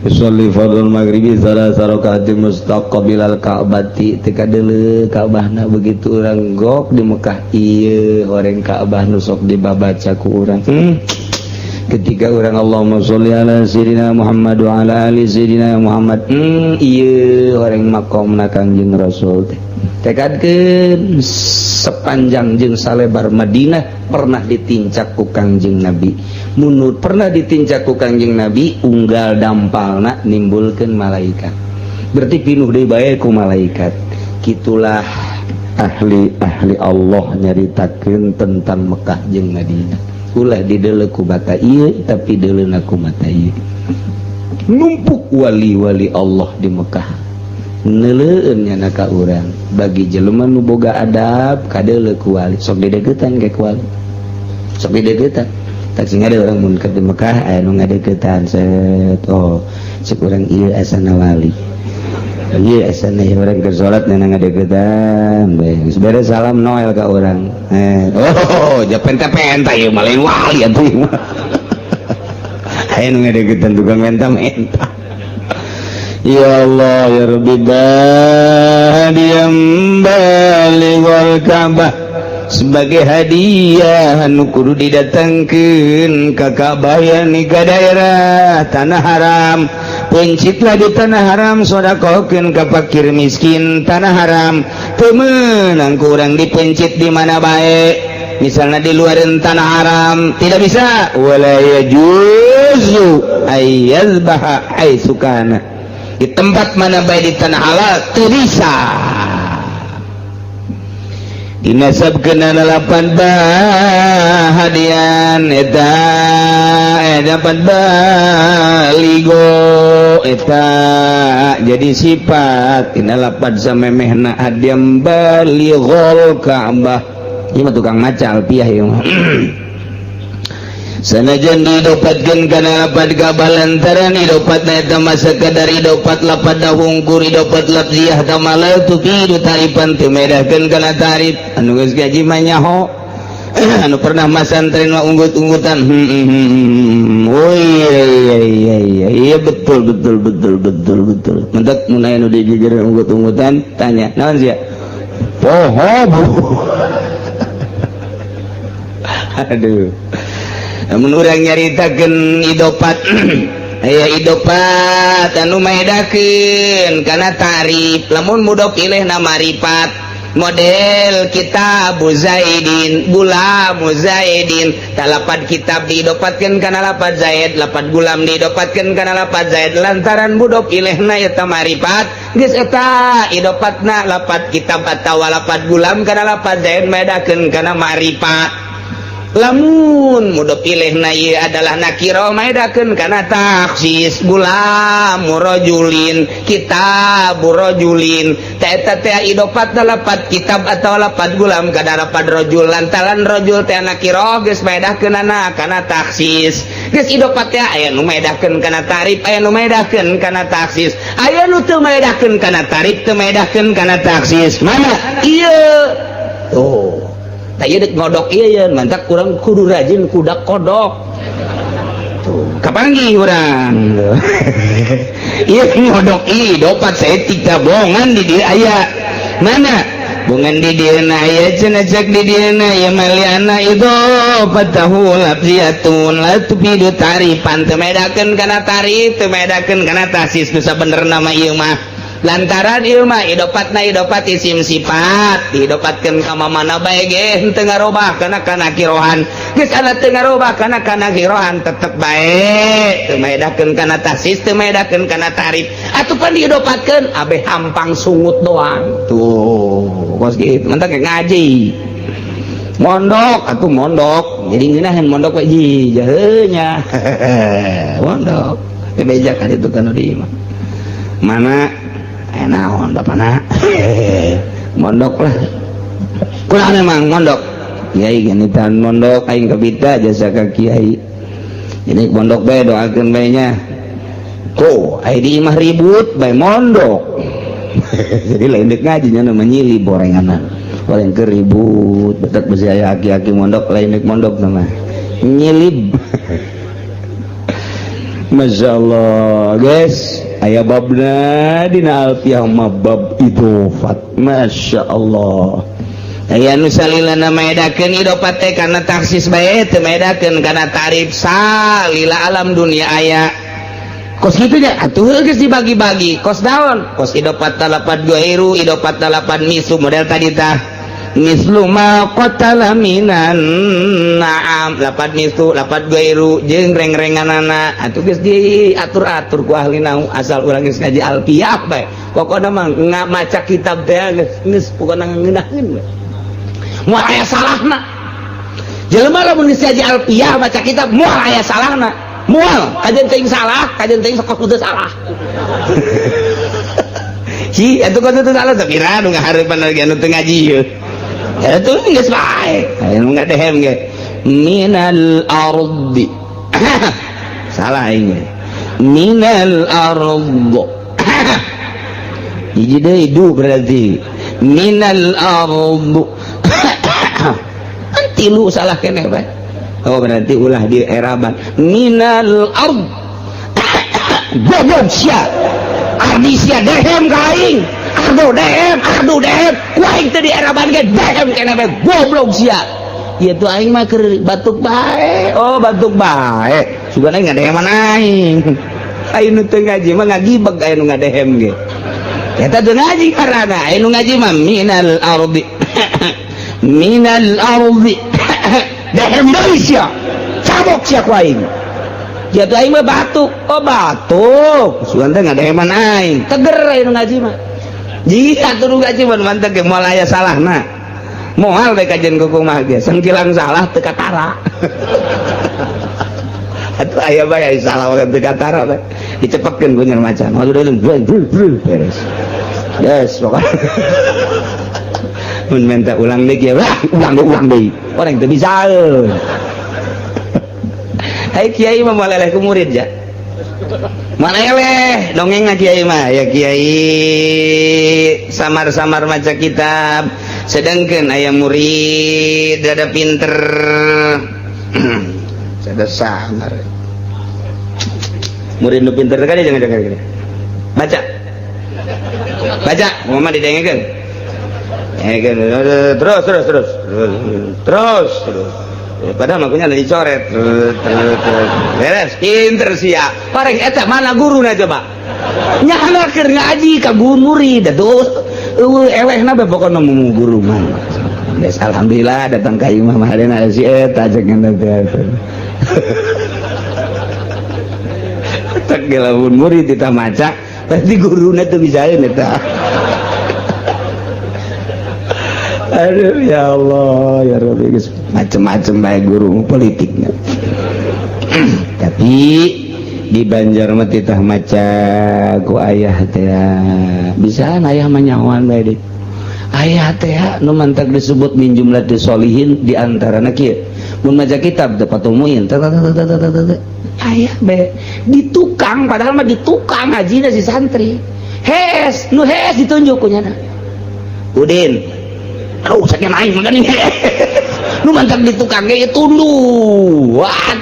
Speaker 3: sholli fardul maghribi salasa rakaatin mustaqbilal ka'bati, teu kadeuleu Ka'bahna. Begitu urang gok di Mekah, ieu horeng Ka'bah nu sok dibabaca ku urang. Ketika urang Allahumma sholli ala sayyidina Muhammad wa ala ali sayyidina Muhammad, ieu horeng makomna Kangjeng Rasul teh. Tekadkeun sepanjang jeung salebar Madinah pernah ditincak ku Kangjeng Nabi. Munur pernah ditincak ku Kangjeng Nabi, unggal dampalna nimbulkeun malaikat, berarti pinuh deui bae ku malaikat. Gitulah ahli-ahli Allah nyaritakeun tentang Mekah jeung Madinah. Ulah dideuleu ku mata ieu, tapi deuleuna ku mata ieu. Numpuk wali-wali Allah di Mekah, neuleueun nyana ka urang. Bagi jelema nu boga adab, kadeuleu ku wali, sok dideukeutan ke ku wali, sok dideukeutan. Tak sing ada orang mun di Mekah aya nu ngadeukeutan, set, oh, cek urang, ieu asana wali, ieu asana ieu. Urang keur salat nana ngadeukeutan bae, geus beres salam, noel ka urang. Oh, ja penta-penta ieu mah, lain wali atuh ieu mah. Aya nu ngadeukeutan, tukang menta-menta. Ya Allah, ya Rabbi. Hadiah balighal Ka'bah, sebagai hadiah anu kudu didatangkeun ka Ka'bah, yani ka daerah tanah haram. Pencitlah di tanah haram, sodakohkeun ka fakir miskin tanah haram. Teu meunang ku urang dipencit di mana bae, misalnya di luar tanah haram tidak bisa. Wala yajuzu ayyazbaha haitsu kana, di tempat mana bae di tanah halal teu bisa. Dinasabkeun lapad hadian eta, dapat baligho eta jadi sifat tina lapad samemehna hadiam balighol Ka'bah. Ieu mah tukang maca alfiah ieu mah. Sanajan didopatkeun kana lapad Ka'bah, lantaran idopatna eta mah sakadar idopat lapad hungkur, idopat lafziyah tamalal tufidu tarifan, teu medahkeun kana tarif. Anu geus gaji mah nyaho, anu pernah masantren mah unggut-unggutan, oh iya iya iya iya iya, betul betul betul betul betul. Mentak mun aya nu digeger unggut-unggutan, tanya, "Naon sia?" "Poho, Bu." Aduh, namun urang nyaritakeun idopat, aya idopat anu maedakeun kana tarif. Lamun mudhof ilaihna marifat, model kitab Zaidin, gulamu Zaidin, lapad kitab diidopatkeun kana lapad Zaid, lapad gulam diidopatkeun kana lapad Zaid. Lantaran mudhof ilaihna eta marifat, geus eta idopatna lapad kitab atawa lapad gulam kana lapad Zaid maedakeun kana marifat. Lamun mudhof ilaihna ieu adalah nakiro, maedakeun kana takhsis, gulam rajulin, kitab rajulin. Teh eta teh idopat lapad kitab atau lapad gulam kana lapad rajul. Lantaran rajul teh nakiro, geus maedahkeun kana takhsis. Geus idopat teh aya nu maedahkeun kana tarif, aya nu maedahkeun kana takhsis, aya nu teu maedahkeun kana tarif, teu maedahkeun kana takhsis. Mana ieu?
Speaker 1: Tuh, tah ieu dek ngodok ieu ye, mantak kurang kudu rajin kudak kodok. Tuh, kapanggih urang. Ieu ngodok ieu dopat saeutik tah bongan di dieu aya. Mana? Bongan di dieu na aya cenah, cek di dieu na ya maliana idofatahu lafziyatun la tufidu ta'rifan, teu medakeun kana ta'rif, teu medakeun kana takhsis nu sabenerna mah ieu mah. Lantaran ieu mah idopatna idopat isim sifat, didopatkeun ka mana bae ge henteu ngarobah kana kana kirohan. Geus ana teu ngarobah kana kana kirohan, tetep bae teu medakeun kana takhsis, teu medakeun kana ta'rif. Atuh pan diidopatkeun abeh hampang sungut doang. Tuh, kos kitu mantak ngaji mondok atuh mondok jadi ngeunaheun mondok we ji jaheunya mondok bebeja ka ditu kana di imah mana naon bapana mondok lah kurang memang mondok kiai gini tahan mondok aing kabita jasa ka kiai jadi mondok bae doakeun bae nya. Tuh, aya di imah ribut bae mondok. Jadi lain dek ngajinya nama nyili borenganan goreng ke ribut betet besi aya aki-aki mondok lain dek mondok nama nyilib. Masya Allah guys, aya babna dina alfiah mah bab idofat. Masya Allah, aya nu salilana maedakeun idofat teh kana takhsis bae, teu maedakeun kana ta'rif. Salila alam dunia aya kos kitu nya atuh geus dibagi-bagi kos daun kos idofat talapat gairu, idofat talapat misu, model tadi tah mislu ma qatala minan na'am, lapat mislu, lapat gairu jeung reng-renganana atuh geus diatur-atur ku ahli nahwu. Asal urang geus ngaji alfiah bae, pokona mah maca kitab teh geus geus pokona ngeunaheun we, moal aya salahna. Jelema lamun geus ngaji alfiah maca kitab moal aya salahna, moal kajen teuing salah, kajen teuing sok kudu salah. Hi atuh kudu salah tapi nu ngahareupan lagi anu teu ngaji ieu. Itu geus bae. Aya nu ngadehem ge. Minal ardi. Salah aing ge. Minal ard. Hiji deui du berarti. Minal ard. Tilu salah keneh bae. Oh berarti ulah di eraban. Minal ard. Goblok sia. Ardi sia dehem ka aing. Ardo dehem, ardo dehem, ku aing teu di eraban ge dehem keneh bae, goblok sia. Ieu tuh aing mah keur batuk bae. Oh batuk bae. Sugan aing ngadeheman aing. Aing nu teu ngaji mah ngagibeg aya nu ngadehem ge. Eta teu ngaji karana aya nu ngaji mah minal ardi. Minal ardi. Dehem deui sia. Cabok sia ku aing. Ya tuh aing mah batuk. Oh batuk. Sugan teh ngadeheman aing. Teger aya nu ngaji mah. Jika tuh ngaji mah mantep ge moal aya salahna. Moal bae kajian kumaha ge, sengkilang salah teu katara. Atuh aya bae salah teu katara bae. Dicepetkeun ku nyer macan. Waduh beres. Yes, pokoknya. Mun minta ulang deui ya, ulang deui, ulang deui. Orang teu bisa. Hai kiai mah moal eleh ku murid ya. Mana eleh dongeng kiai mah ya, kiai samar-samar maca kitab sedangkan aya murid ada pinter ada samar murid nu pinter kan. Jangan jangan jangan baca baca mama didengekeun. Terus terus terus terus terus, padahal makanya ada dicoret terus terus terus beres pinter sia pareng. Eta mana guruna coba nyana keur ngaji ka guru murid atuh eueuh elehna bae. Pokona mau guru mah geus alhamdulillah datang ka imah mah hadena si eta cek teh tak lamun murid kita maca berarti guruna teu bisaeun eta. Aduh ya Allah ya Rabbi, macem-macem baik guru politiknya. Tapi di Banjar mah titah maca ku ayah teh bisa ayah mah nyahoan bae di ayah teh nu mantak disebut min jumlatis solihin di antarana kieu mun maca kitab teh patumuin ayah bae di tukang, padahal mah di tukang ngajina si santri hes nu hes ditunjuk ku nyana Udin. Aduh, sakit aing mah geuning. Nu mantap di tukang ge tunduh. Wah,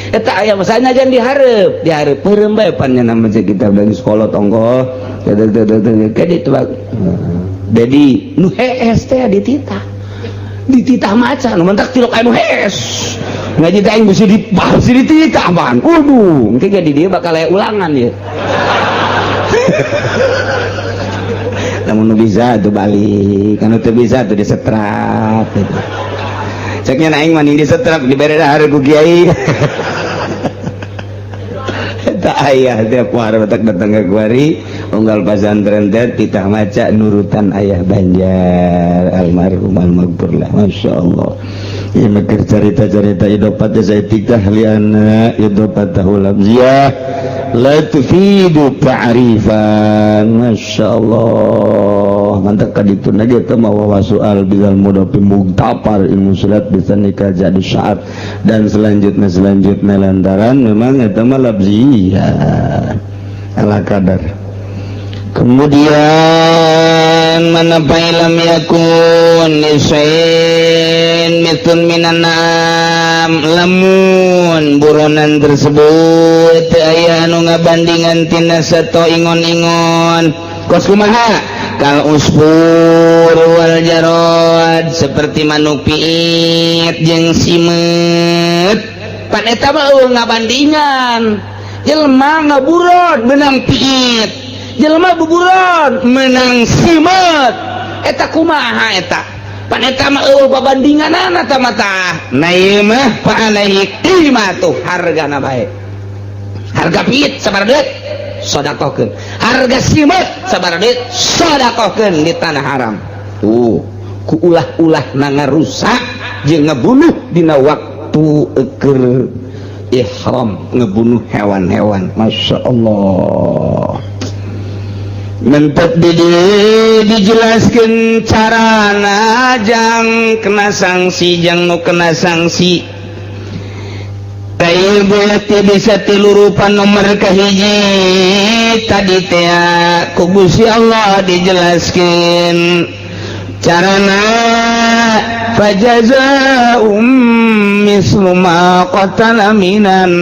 Speaker 1: eta aya masana jangan dihareup, dihareup peureum bae pan nya nama kita dari sekolah tonggo. Ke ditu Dedi nu hees teh dititah. Dititah maca nu mantak tilok anu hees. Ngaji teh aing bisi dititah ban. Waduh, engke ge di dieu bakal aya ulangan ieu. Lamun nu bisa tuh balik, anu teu bisa tuh disetrap gitu. Ceknya aing mah disetrap dibere dahar ku kiai. Eta ayah tiap poe batak datang ke kuari unggal pasantren teh titah maca nurutan ayah Banjar almarhum almaghfurlah. Masya Allah. Ieu mah keur carita-carita idopat teh saya tikah liana idopatahu lafziyah la tufidu ta'rifan. Masya Allah, mantap ka ditu na ge teh mawa soal bizal mudafi mugtafar ilmu surat bisa nikah jadi syaat dan selanjutnya selanjutnya lantaran memang eta mah lafziyah ala kadar. Kemudian mana fa'ilam yakun nisain mitun minan nam, lamun buronan tersebut aya anu ngabandingan tina sato ingon-ingon kos kumaha kal usfur wal jarod seperti manuk piit jeung simeut pan eta mah eueuh ngabandingan. Jelema ngaburon menang piit, jelema buburon menang simeut, eta kumaha eta pan eta mah eueuh babandinganana ta mah tah. Nah, ieu mah fa alaihi qimatu hargana bae. Harga piit sabaraha duit sedekahkeun, harga simeut sabaraha duit sedekahkeun di tanah haram. Tuh ku ulah-ulah na ngarusak jeung ngebunuh dina waktu keur ihram, ngebunuh hewan-hewan. Masya Allah, mentep di dijelaskan carana jang kena sanksi, jang nu kena sanksi. Berarti bisa tilu rupa. Nomor kahiji tadi teh ku Gusti Allah dijelaskan carana fajaza'um mislu ma qatala minan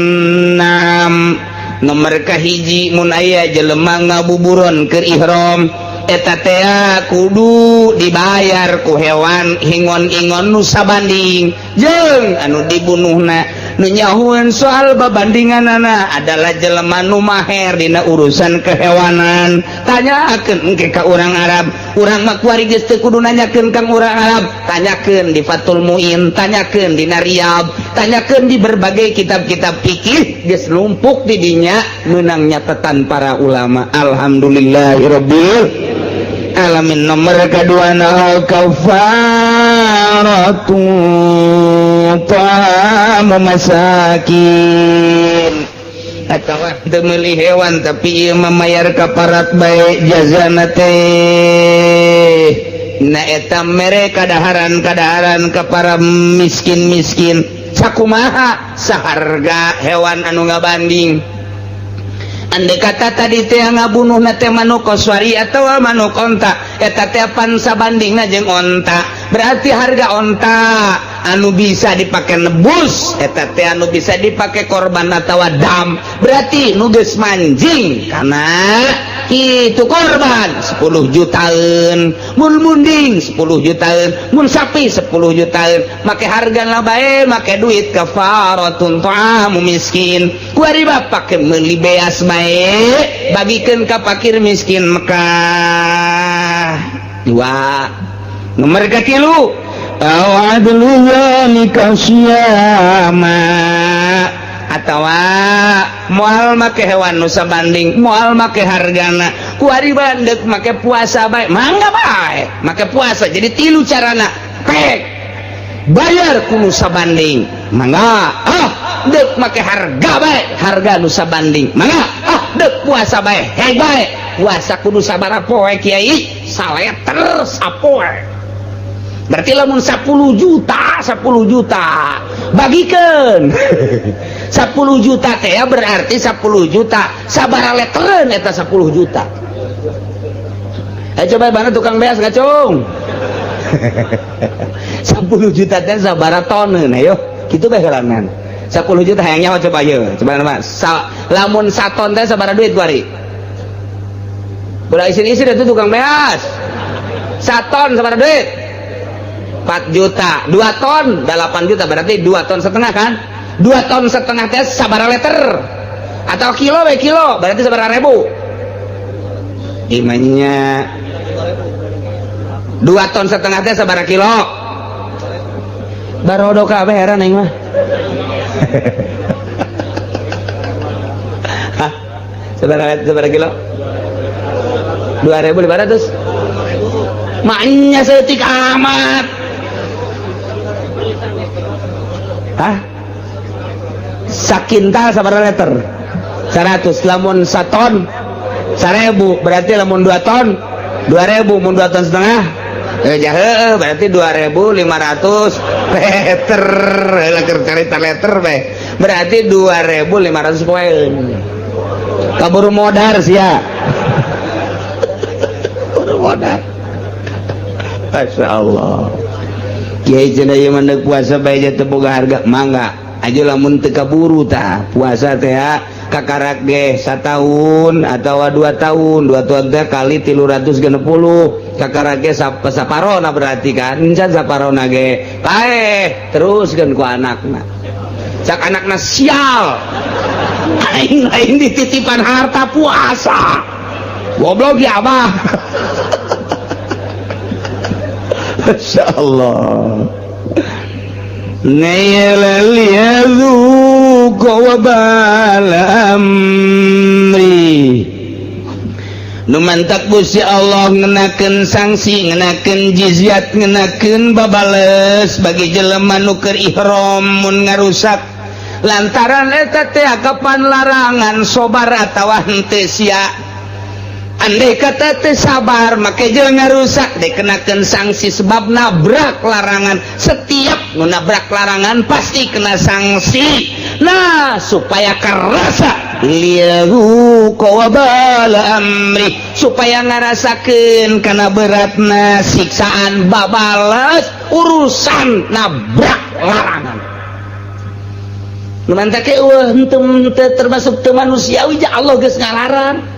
Speaker 1: na'am. Nomor kahiji, mun aya jelema ngabuburon keur ihram, eta teh kudu dibayar ku hewan ingon-ingon nu sabanding jeung anu dibunuhna. Nu nyahueun soal babandinganana adalah jelema nu maher dina urusan kehewanan. Tanyakeun engke ka urang Arab. Urang mah kuari geus teu kudu nanyakeun kang urang Arab. Tanyakeun di Fathul Muin, tanyakeun di Riyad, tanyakeun di berbagai kitab-kitab fikih, geus numpuk di dinya menang nyatatan para ulama. Alhamdulillahirabbil alamin. Nomor kedua na kafaratu ta'amu masakin atau teu meuli hewan tapi ieu mamayar kaparat bae jazana teh. Na eta mere kadaharan-kadaharan ka para miskin-miskin sakumaha saharga hewan anu ngabanding. Andai kata tadi teh ngabunuh na teh manuk koswari atau manuk onta, eta teh pan sabandingna jeung onta, berarti harga onta anu bisa dipakai nebus eta teh anu bisa dipakai korban atau dam, berarti nu geus manjing karena itu korban 10 jutaan, mun munding 10 jutaan, mun sapi 10 jutaan, make harga lah bae, make duit kafaratun ta'amu miskin. Kuari bapak meuli beas bae, bagikeun ka fakir miskin Mekah. Dua. Nomor katilu aw adlu dzalika siyama atawa moal make hewan nu sabanding, moal make hargana, kuari bandek make puasa bae, mangga bae make puasa. Jadi tilu carana: pek bayar ku nu sabanding, mangga, ah dek make harga bae, harga nu sabanding, mangga, ah dek puasa bae, hei bae puasa. Kudu sabaraha poe, kiai? Saleter sapoe. Berarti lamun 10 juta, 10 juta bagikan 10 juta teh ya, berarti 10 juta sabaraha leteren eta 10 juta? Eh, coba mana tukang beas ngacung. 10 juta teh sabaraha toneun ayo kitu bae heulanan. 10 juta hayang nyaho coba ieu. Coba mah lamun saton teh sabaraha duit kuari? Ulah isin-isin itu tukang beas. Saton sabaraha duit? 4 juta. 2 ton 8 juta, berarti 2 ton setengah kan? 2 ton setengah teh sabaraha liter? Atau kilo we kilo, berarti sabaraha ribu? Imannya 2 ton setengah teh sabaraha kilo? Barodo kabeh heran aing mah. Hah? Sabaraha kilo? 2.500. Maknya setik amat. Hah? Sakintal sabaraha liter? 100. Lamun saton 1000, berarti lamun 2 ton 2000, mun 2 ton setengah jahe berarti 2500 liter. Keur carita liter bae. Berarti 2500 poin. Kaburu modar sia. Kaburu modar. Masya Allah. Kiai cenah ieu mah puasa bae teu boga harga, mangga aja lamun teu kaburu tah puasa teh kakarak ge satahun atawa 2 tahun, 2 tahun teh kali 360 kakarak ge saparona berarti kan encan saparona ge paeh teruskeun ku anakna. Cak anakna sial aing lain dititipan harta puasa goblok ya abah. Masya Allah. Liyadzuqa wabal amri. Nu mantak Gusti Allah ngenakeun sanksi, ngenakeun jizyat, ngenakeun babales bagi jelema nu keur ihram mun ngarusak lantaran eta teh kapan larangan sobar atawa henteu sia. Andai kata teh sabar make jeung ngarusak dikenakeun sanksi sebab nabrak larangan. Setiap nu nabrak larangan pasti kena sanksi. Nah supaya kerasa liyahu wabala amri, supaya ngarasakeun kana beratna siksaan babales urusan nabrak larangan. Nu mantak eueuh henteu termasuk teu manusiawi ja Allah geus ngalarang.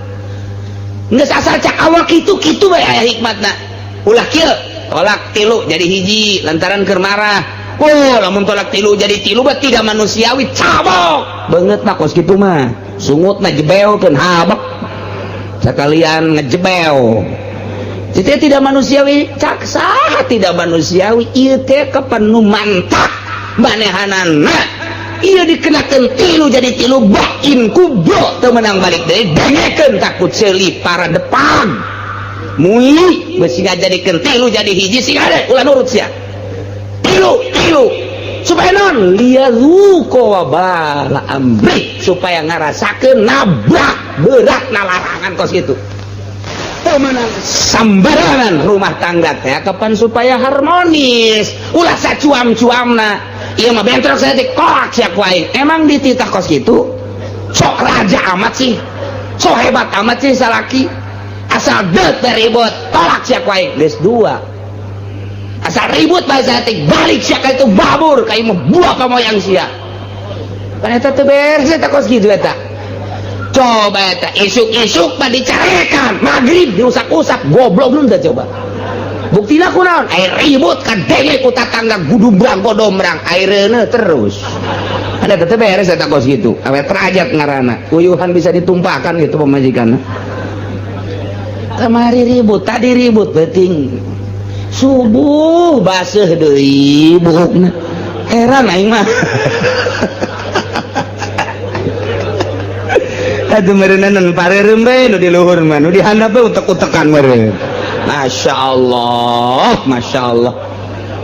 Speaker 1: Geus asal cak awak kitu-kitu bae aya hikmatna. Ulah kieu, tolak tilu jadi hiji lantaran keur marah. Oh, lamun tolak tilu jadi tilu mah tidak manusiawi, cabok. Beungeutna kos kitu mah. Sungutna jebeokeun habek. Sakalian ngejebeo. Itu tidak manusiawi, cak saha tidak manusiawi ieu teh kapan nu mantak manehanana. Ieu dikenakeun tilu jadi tilu bain kubro teu meunang balik deui dengekeun takut seuli para depan mui beusi ngajadikeun tilu jadi hiji sing hade ulah nurut sia tilu tilu supaya non liyazuqa wabala amri, supaya ngarasakeun nabrak berat larangan kos kitu teu meunang sambarangan rumah tangga teh kapan supaya harmonis ulah sacuam-cuamna. Iya mah bentrok saya kolak siap wae. Emang dititah kos gitu? Sok raja amat sih. Sok hebat amat sih salaki. Asal deut ribut, tolak siap wae. Geus dua. Asal ribut bae saeutik balik sia ka itu babur ka ieu buah kamoyang sia. Kan eta teu beres eta kos kitu eta. Coba eta isuk-isuk mah dicarekan, magrib diusak-usak, goblok nu teh coba. Buktina kunaon? Air ribut kadenge ku tatangga gudumbrang godombrang aireuna terus. Ada tetep beres eta kos kitu. Awet derajat ngaranna. Uyuhan bisa ditumpahkan gitu pamajikanna. Kamari ribut, tadi ribut penting. Subuh baseuh deui buukna. Heran aing mah. Aduh meureunna pareureum bae nu di luhur mah, nu di handap bae utek-utekan meureun. Masya Allah, Masya Allah.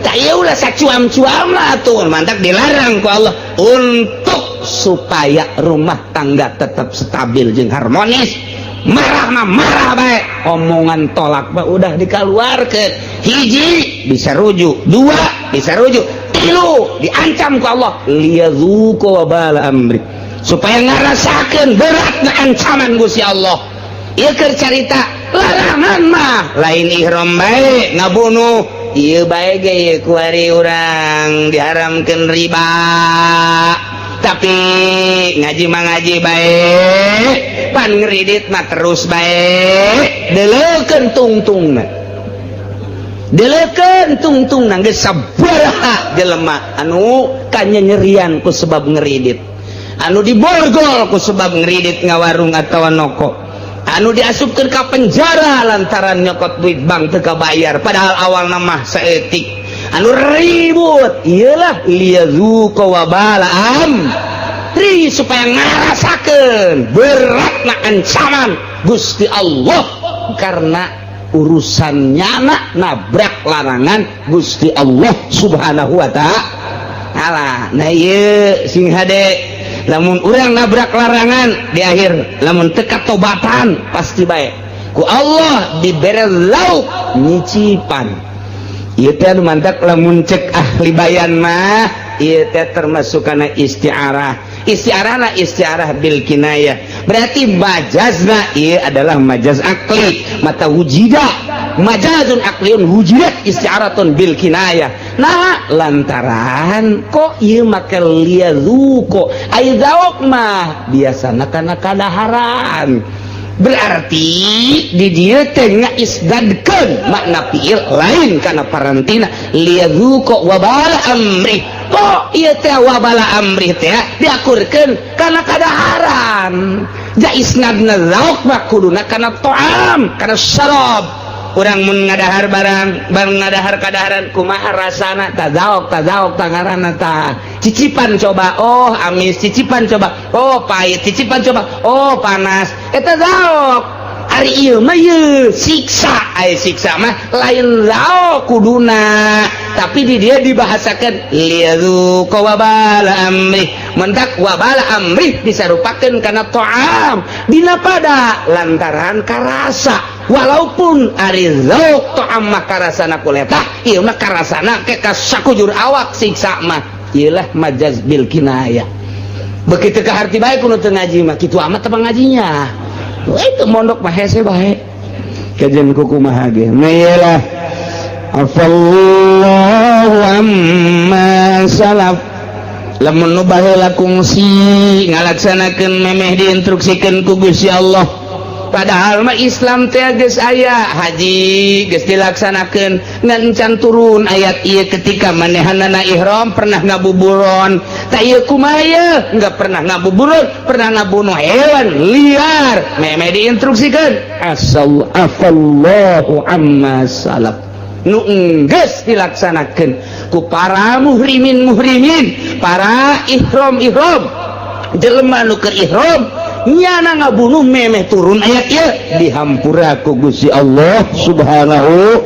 Speaker 1: Tak ya ulah sacuam-cuam lah tuh, mantap dilarang ku Allah untuk supaya rumah tangga tetap stabil jeung harmonis. Marah mah marah bae, omongan tolak mah udah dikeluarkeun. Hiji bisa rujuk, dua bisa rujuk, tilu diancam ku Allah liyadzuqa wabala amri, supaya ngarasakeun beratna ancaman Gusti Allah. Ieu keur carita larangan mah lain ihram bae ngabunuh Ieu bae ge ieu kuari urang diharamkeun riba, tapi ngaji mah ngaji bae, pan ngeridit mah terus bae. Deleukeun tungtungna, deleukeun tungtungna, geus sabaraha jelema anu kanyanyerian ku sebab ngeridit, anu diborgol ku sebab ngeridit ngawarung atau noko, anu diasupkeun ka penjara lantaran nyokot duit bank teu kabayar, padahal awal nama saeutik. Anu ribut iyalah liyadzuqa wabala amri, supaya ngarasakeun beratna ancaman Gusti Allah karena urusan nyana nabrak larangan Gusti Allah Subhanahu wa Ta'ala. Nah, ieu sing hade, lamun urang nabrak larangan di akhir, lamun teu katobatan, pasti bae ku Allah dibere lauk nyicipan. Ieu teh anu mantak lamun cek ahli bayan mah ieu teh termasuk kana isti'arah. Isti'arah, isti'arah bil kinayah, berarti majazna ieu adalah majaz akli. Mata wujida majazun akliyun, wujidat isti'aratun bil kinayah. Nah, lantaran kok ieu make liyadzuqo, ai zauk mah biasana kana kadaharan, berarti di dieu teh ngaisnadkeun makna fiil lain kana parantina. Liyadzuqo wabala amri, kok ieu teh wabala amri teh diakurkeun kana kadaharan? Ja isnadna zauk mah kuduna kana to'am, kana syarab. Urang mun ngadahar barang, barang ngadahar kadaharan, kumaha rasana? Tazaok, tazaok tangarana ta. Cicipan coba, oh amis. Cicipan coba, oh pahit. Cicipan coba, oh panas. Eta zaok. Ari ieu mah ieu siksa, ai siksa mah lain zaok kuduna, tapi di dia dibahasakan liyadzuqa wabala amri. Mentak wabala amri disarupakeun kana to'am dina pada lantaran karasa, walaupun ari zauk to'am mah karasana kuletah, ieu mah karasana ke kasakujur awak siksa mah. Ieulah majaz bil kinayah. Begitu ke harti bae kudu teu ngaji mah kitu amat apa ngajinya. Itu mondok mah hese bae kajian kuku mah ge. Nah, iyalah, afallahu amma salaf. Lamun nu baheula kungsi ngalaksanakeun memeh diinstruksikeun ku Gusti Allah, padahal mah Islam teh geus aya, haji geus dilaksanakeun, ngan encan turun ayat ieu. Ketika manehanana ihram pernah ngabuburon tak ieu, kumaha ieu? Enggak pernah ngabuburon, pernah ngabunuh hewan liar, memeh diinstruksikeun. Asal afallahu amma salaf, nu enggeus dilaksanakeun ku para muhrimin muhrimin, para ihram ihram, jelema nu keur ihram nyana ngabunuh, memeh turun ayat ieu dihampura ku Gusti Allah Subhanahu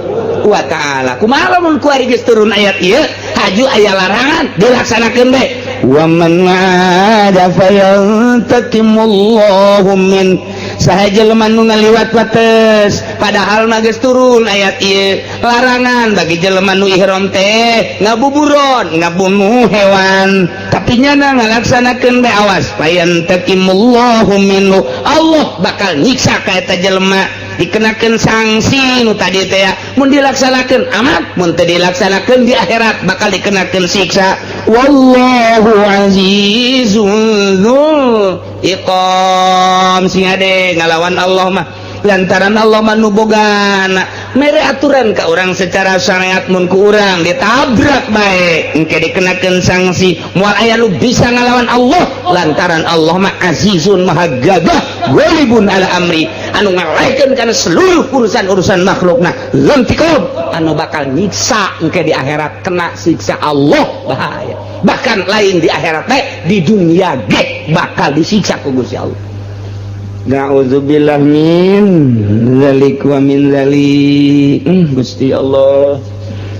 Speaker 1: wa Ta'ala. Kumaha lamun kuari geus turun ayat ieu, haju aya larangan, dilaksanakeun bae? Wa man 'ada fayantakimullahu min. Saha jelema nu ngaliwat bates, padahal mah geus turun ayat ieu, larangan bagi jelema nu ihram teh ngabuburon, ngabunuh hewan, tapi nyana ngalaksanakeun bae, awas, fayantakimullahu minhu, Allah bakal nyiksa ka eta jelema, dikenakeun sanksi nu tadi teh. Mun dilaksanakeun amat, mun teu dilaksanakeun di akhirat bakal dikenakeun siksa. Wallahu azizun dzul iqam. Sing ade ngalawan Allah mah, lantaran Allah mah nu bogana mere aturan ka urang secara syariat. Mun ku urang ditabrak bae, engke dikenakeun sanksi. Moal aya nu bisa ngalawan Allah, lantaran Allah mah azizun, maha gagah, ghalibun ala amri, anu ngalaikeun kana seluruh urusan-urusan makhlukna, dzuntiqam, anu bakal nyiksa engke di akhirat. Kena siksa Allah bahaya, bahkan lain di akhirat teh, di dunia ge bakal disiksa ku Gusti Allah. Na'udzubillah min dzalik wa min dzalik. Gusti Allah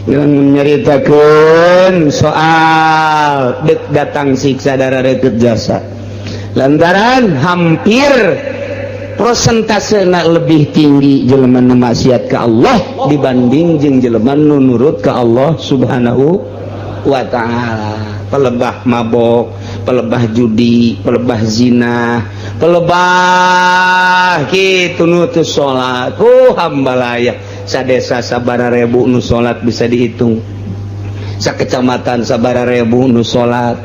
Speaker 1: yang menyeritakan soal dek datang siksa darah deket jasa, lantaran hampir prosentase lebih tinggi jelema nu maksiat ke Allah dibanding jeung jelema nu nurut ke Allah Subhanahu wa Ta'ala. Pelebah mabok, pelebah judi, pelebah zina, pelebah gitu, nutus salat. Oh, hambalaya. Sadesa sabara rebu nu salat bisa dihitung, sakecamatan sabara rebu nu salat.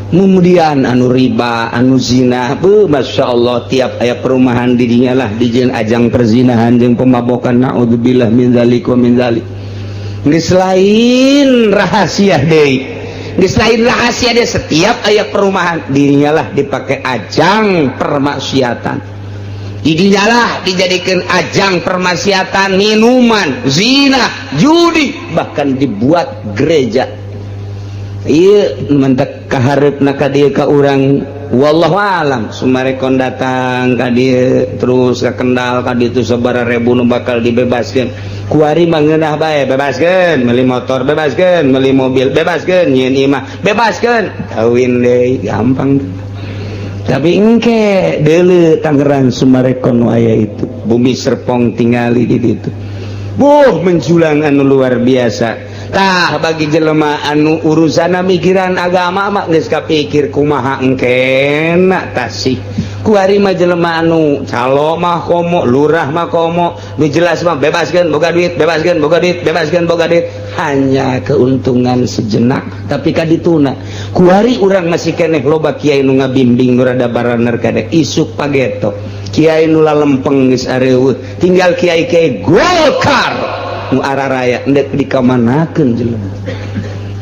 Speaker 1: Kemudian anu riba, anu zina, be, Masya Allah, tiap aya perumahan didinya lah dijieun ajang perzinahan jeung pemabokan. Naudzubillah min dzalik wa min dzalik. Geus lain rahasia deui, geus lain rahasia deui, setiap aya perumahan dirinya lah dipakai ajang permaksiatan, didinya lah dijadikan ajang permaksiatan, minuman, zina, judi, bahkan dibuat gereja. Iya, mentak kaharepna ka dieu ka urang, wallahu alam. Summarecon datang ka dieu, terus ka Kendal, ka ditu sabaraha ribu nu bakal dibebaskeun. Kuari mah ngeunah bae, bebaskeun meuli motor, bebaskeun meuli mobil, bebaskeun nyieun imah, bebaskeun kawin deui, gampang. Tapi engke deuleu Tangerang, Summarecon nu aya itu, Bumi Serpong, tingali di ditu, buh, menjulang anu luar biasa. Tah, bagi jelema anu urusan mikiran agama mah geus kapikir kumaha engkena tasih. Kuari mah jelema anu calo mah komo, lurah mah komo, nu jelas mah bebaskeun boga duit, bebaskeun boga duit, bebaskeun boga duit, hanya keuntungan sejenak. Tapi kadituna kuari urang masih keneh loba kiai nu ngabimbing, nu rada baraner kade. Isuk pageto kiai nu lalempeng geus areuweuh, tinggal kiai-kiai Golkar nu araraya. Endek dikamanakeun jelema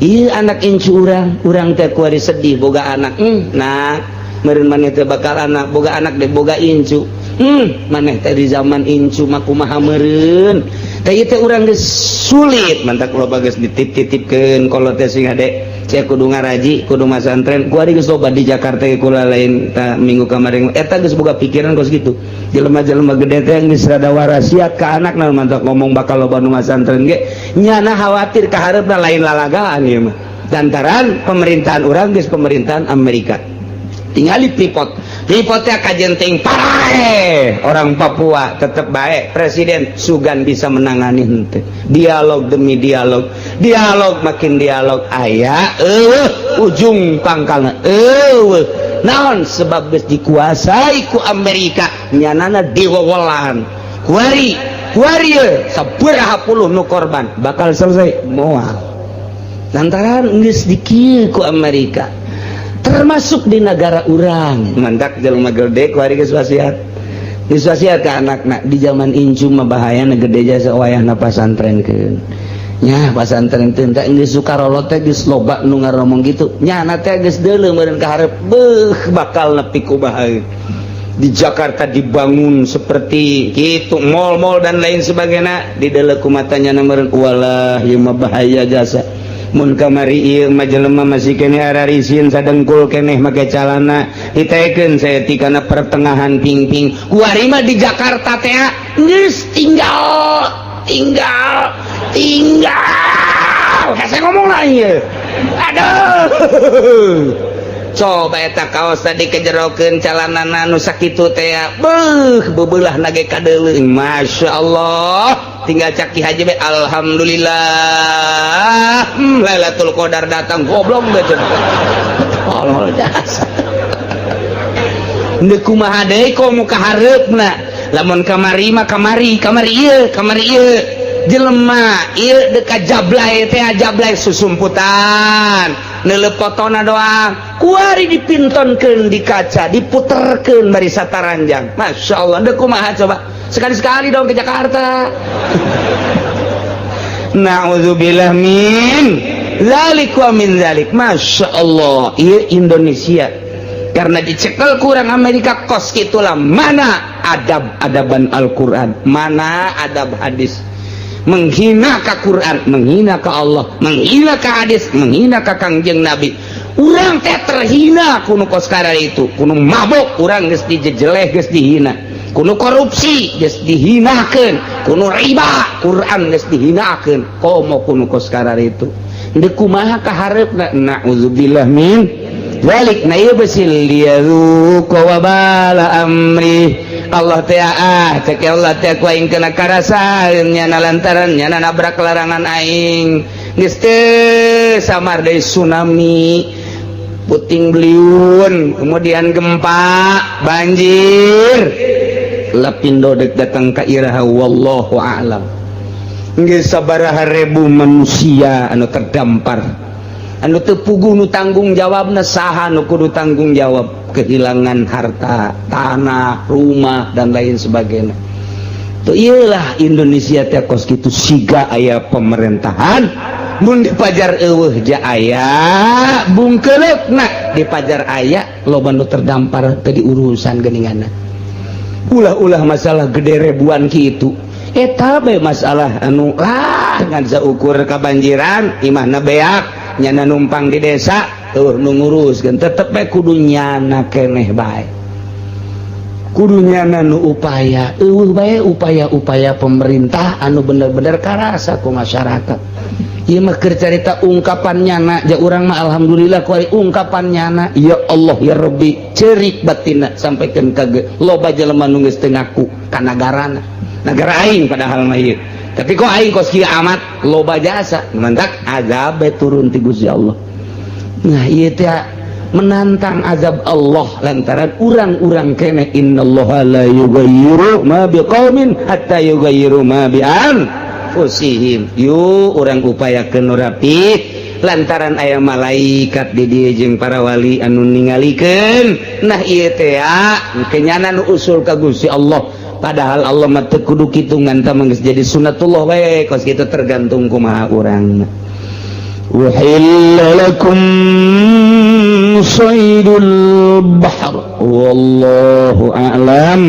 Speaker 1: ieu? Anak incu urang, urang teh kuari sedih boga anak. Nah, meureun maneh teh bakal anak, boga anak deh, boga incu. Maneh teh di zaman incu mah kumaha meureun teh? Ieu teh urang geus sulit, mantak loba geus dititip-titipkeun kolot teh sing hade sia kudu ngaraji, kudu masantren. Kuari geus loba di Jakarta ge, kula lain ta minggu kemarin eta geus boga pikiran kos kitu. Jelema-jelema gede teh geus rada warasiat ka anakna, mantak ngomong bakal loba nu masantren ge nyana khawatir ka hareupna lain lalagaan ieu mah, lantaran pemerintahan urang geus pemerintahan Amerika. Tinggali Freeport, Freeportnya kajenting paraeh orang Papua, tetep baik presiden sugan bisa menangani henteu. Dialog demi dialog, dialog makin dialog, aya ujung pangkalna eueuh naon, sebab geus dikuasai ku Amerika, nyanana diwewelan. Kuari kuari sabaraha puluh nu korban, bakal selesai moal, lantaran geus dikieu ku Amerika, termasuk di negara urang. Mantak jelema gede kuari geus wasiat, geus wasiat ka anakna, di zaman incu mah bahaya na gede jasa wayahna pasantrenkeun nya, pasantren teh geus sukarolo teh geus loba nu ngaromong gitu. Nyana teh geus deuleu meureun ka hareup, beuh, bakal nepi ku bahaya di Jakarta dibangun seperti gitu, mall-mall dan lain sebagainya, di deuleu ku matanya meureun, walah, ieu mah bahaya jasa. Mun kamari ieu mah jelema masih keneh ararisin, sadengkul keneh make calana, ditekeun saeutik kana pertengahan pingping. Kuari mah di Jakarta teh geus tinggal tinggal tinggal hese ngomong lah ieu. Aduh, coba eta kaos tadi kejerokeun calanana nu sakitu teh, beuh, beubelah nage kadeuleu. Masya Allah, tinggal caki haji be, alhamdulillah, Lailatul Qadar datang. Goblok be, tolol jasa. Ndek kumaha deui komo ka hareupna? Lamun kamari mah kamari kamari ieu, kamari ieu jelema ieu deka jablay teh, jablay susumputan neuleuh fotona doang. Kuari dipintonkeun di kaca, diputerkeun bari sataranjang. Masya Allah, dek kumaha coba? Sekali-sekali dong ke Jakarta. Na'udzubillah min zalik wa min zalik. Masya Allah, iya Indonesia karena dicekel kurang Amerika kos gitulah. Mana adab-adaban Al-Quran, mana adab hadis? Menghina ke Quran, menghina ke Allah, menghina ke hadis, menghina ke Kangjeng Nabi. Urang teh terhina kuno kos itu, kuno mabok urang geus dijejeleh, geus dihina, kuno korupsi geus dihinakeun, kuno riba Quran geus dihinakeun, komo kuno kos itu. Ndek kumaha ka hareupna? Na'udzubillah min dzalik. Nah, ieu besi liyadzuqa wabala amri. Allah teh, ah, cek Allah teh, ku aing kena karasaeun nyana lantaran nyana nabrak larangan aing. Geus teu samar deui tsunami, puting beliung, kemudian gempa, banjir. Lapindo dek datang ka iraha, wallahu a'lam. Geus sabaraha ribu manusia anu terdampar anu teu puguh nu tanggung jawabna. Saha nu kudu tanggung jawab kehilangan harta, tanah, rumah, dan lain sebagainya? Tuh, iyalah Indonesia teh kos kitu, siga aya pemerintahan mun dipajar euweuh ja aya bungkeuleukna, dipajar aya, loba nu terdampar teu diurusan geuninganna. Ulah-ulah masalah gede ribuan kitu, eta bae masalah anu lah ngan saukur kabanjiran, imahna beak, nyana numpang di desa tuh nu ngurus. Tetep bae kudu nyana keneh bae, kudu nyana nu upaya. Euweuh bae upaya-upaya pemerintah anu bener-bener karasa ku masyarakat. Ieu mah keur carita ungkapan nyana ja. Urang mah alhamdulillah kuari ungkapan nyana, ya Allah ya Rabbi, cerik batinna sampaikan ka loba jelema nu geus teu ngaku ka nagarana, negara aing padahal mah ieu. Tapi kok aing kos kieu amat loba jasa, mantak azab turun ti Gusti Allah. Nah, ieu teh menantang azab Allah lantaran urang-urang keneh. Innallaha la yughayyiru ma biqaumin hatta yughayyiru ma bi anfusihim. Yuk urang upayakeun nu rapi lantaran aya malaikat di dieu jeung para wali anu ningalikeun. Nah, ieu teh kenyana nu usul ka Gusti Allah, padahal Allah mah teu kudu kitu, ngan tah geus jadi sunatullah bae kos kitu, tergantung kumaha urang.
Speaker 3: أحل لكم صيد البحر والله أعلم.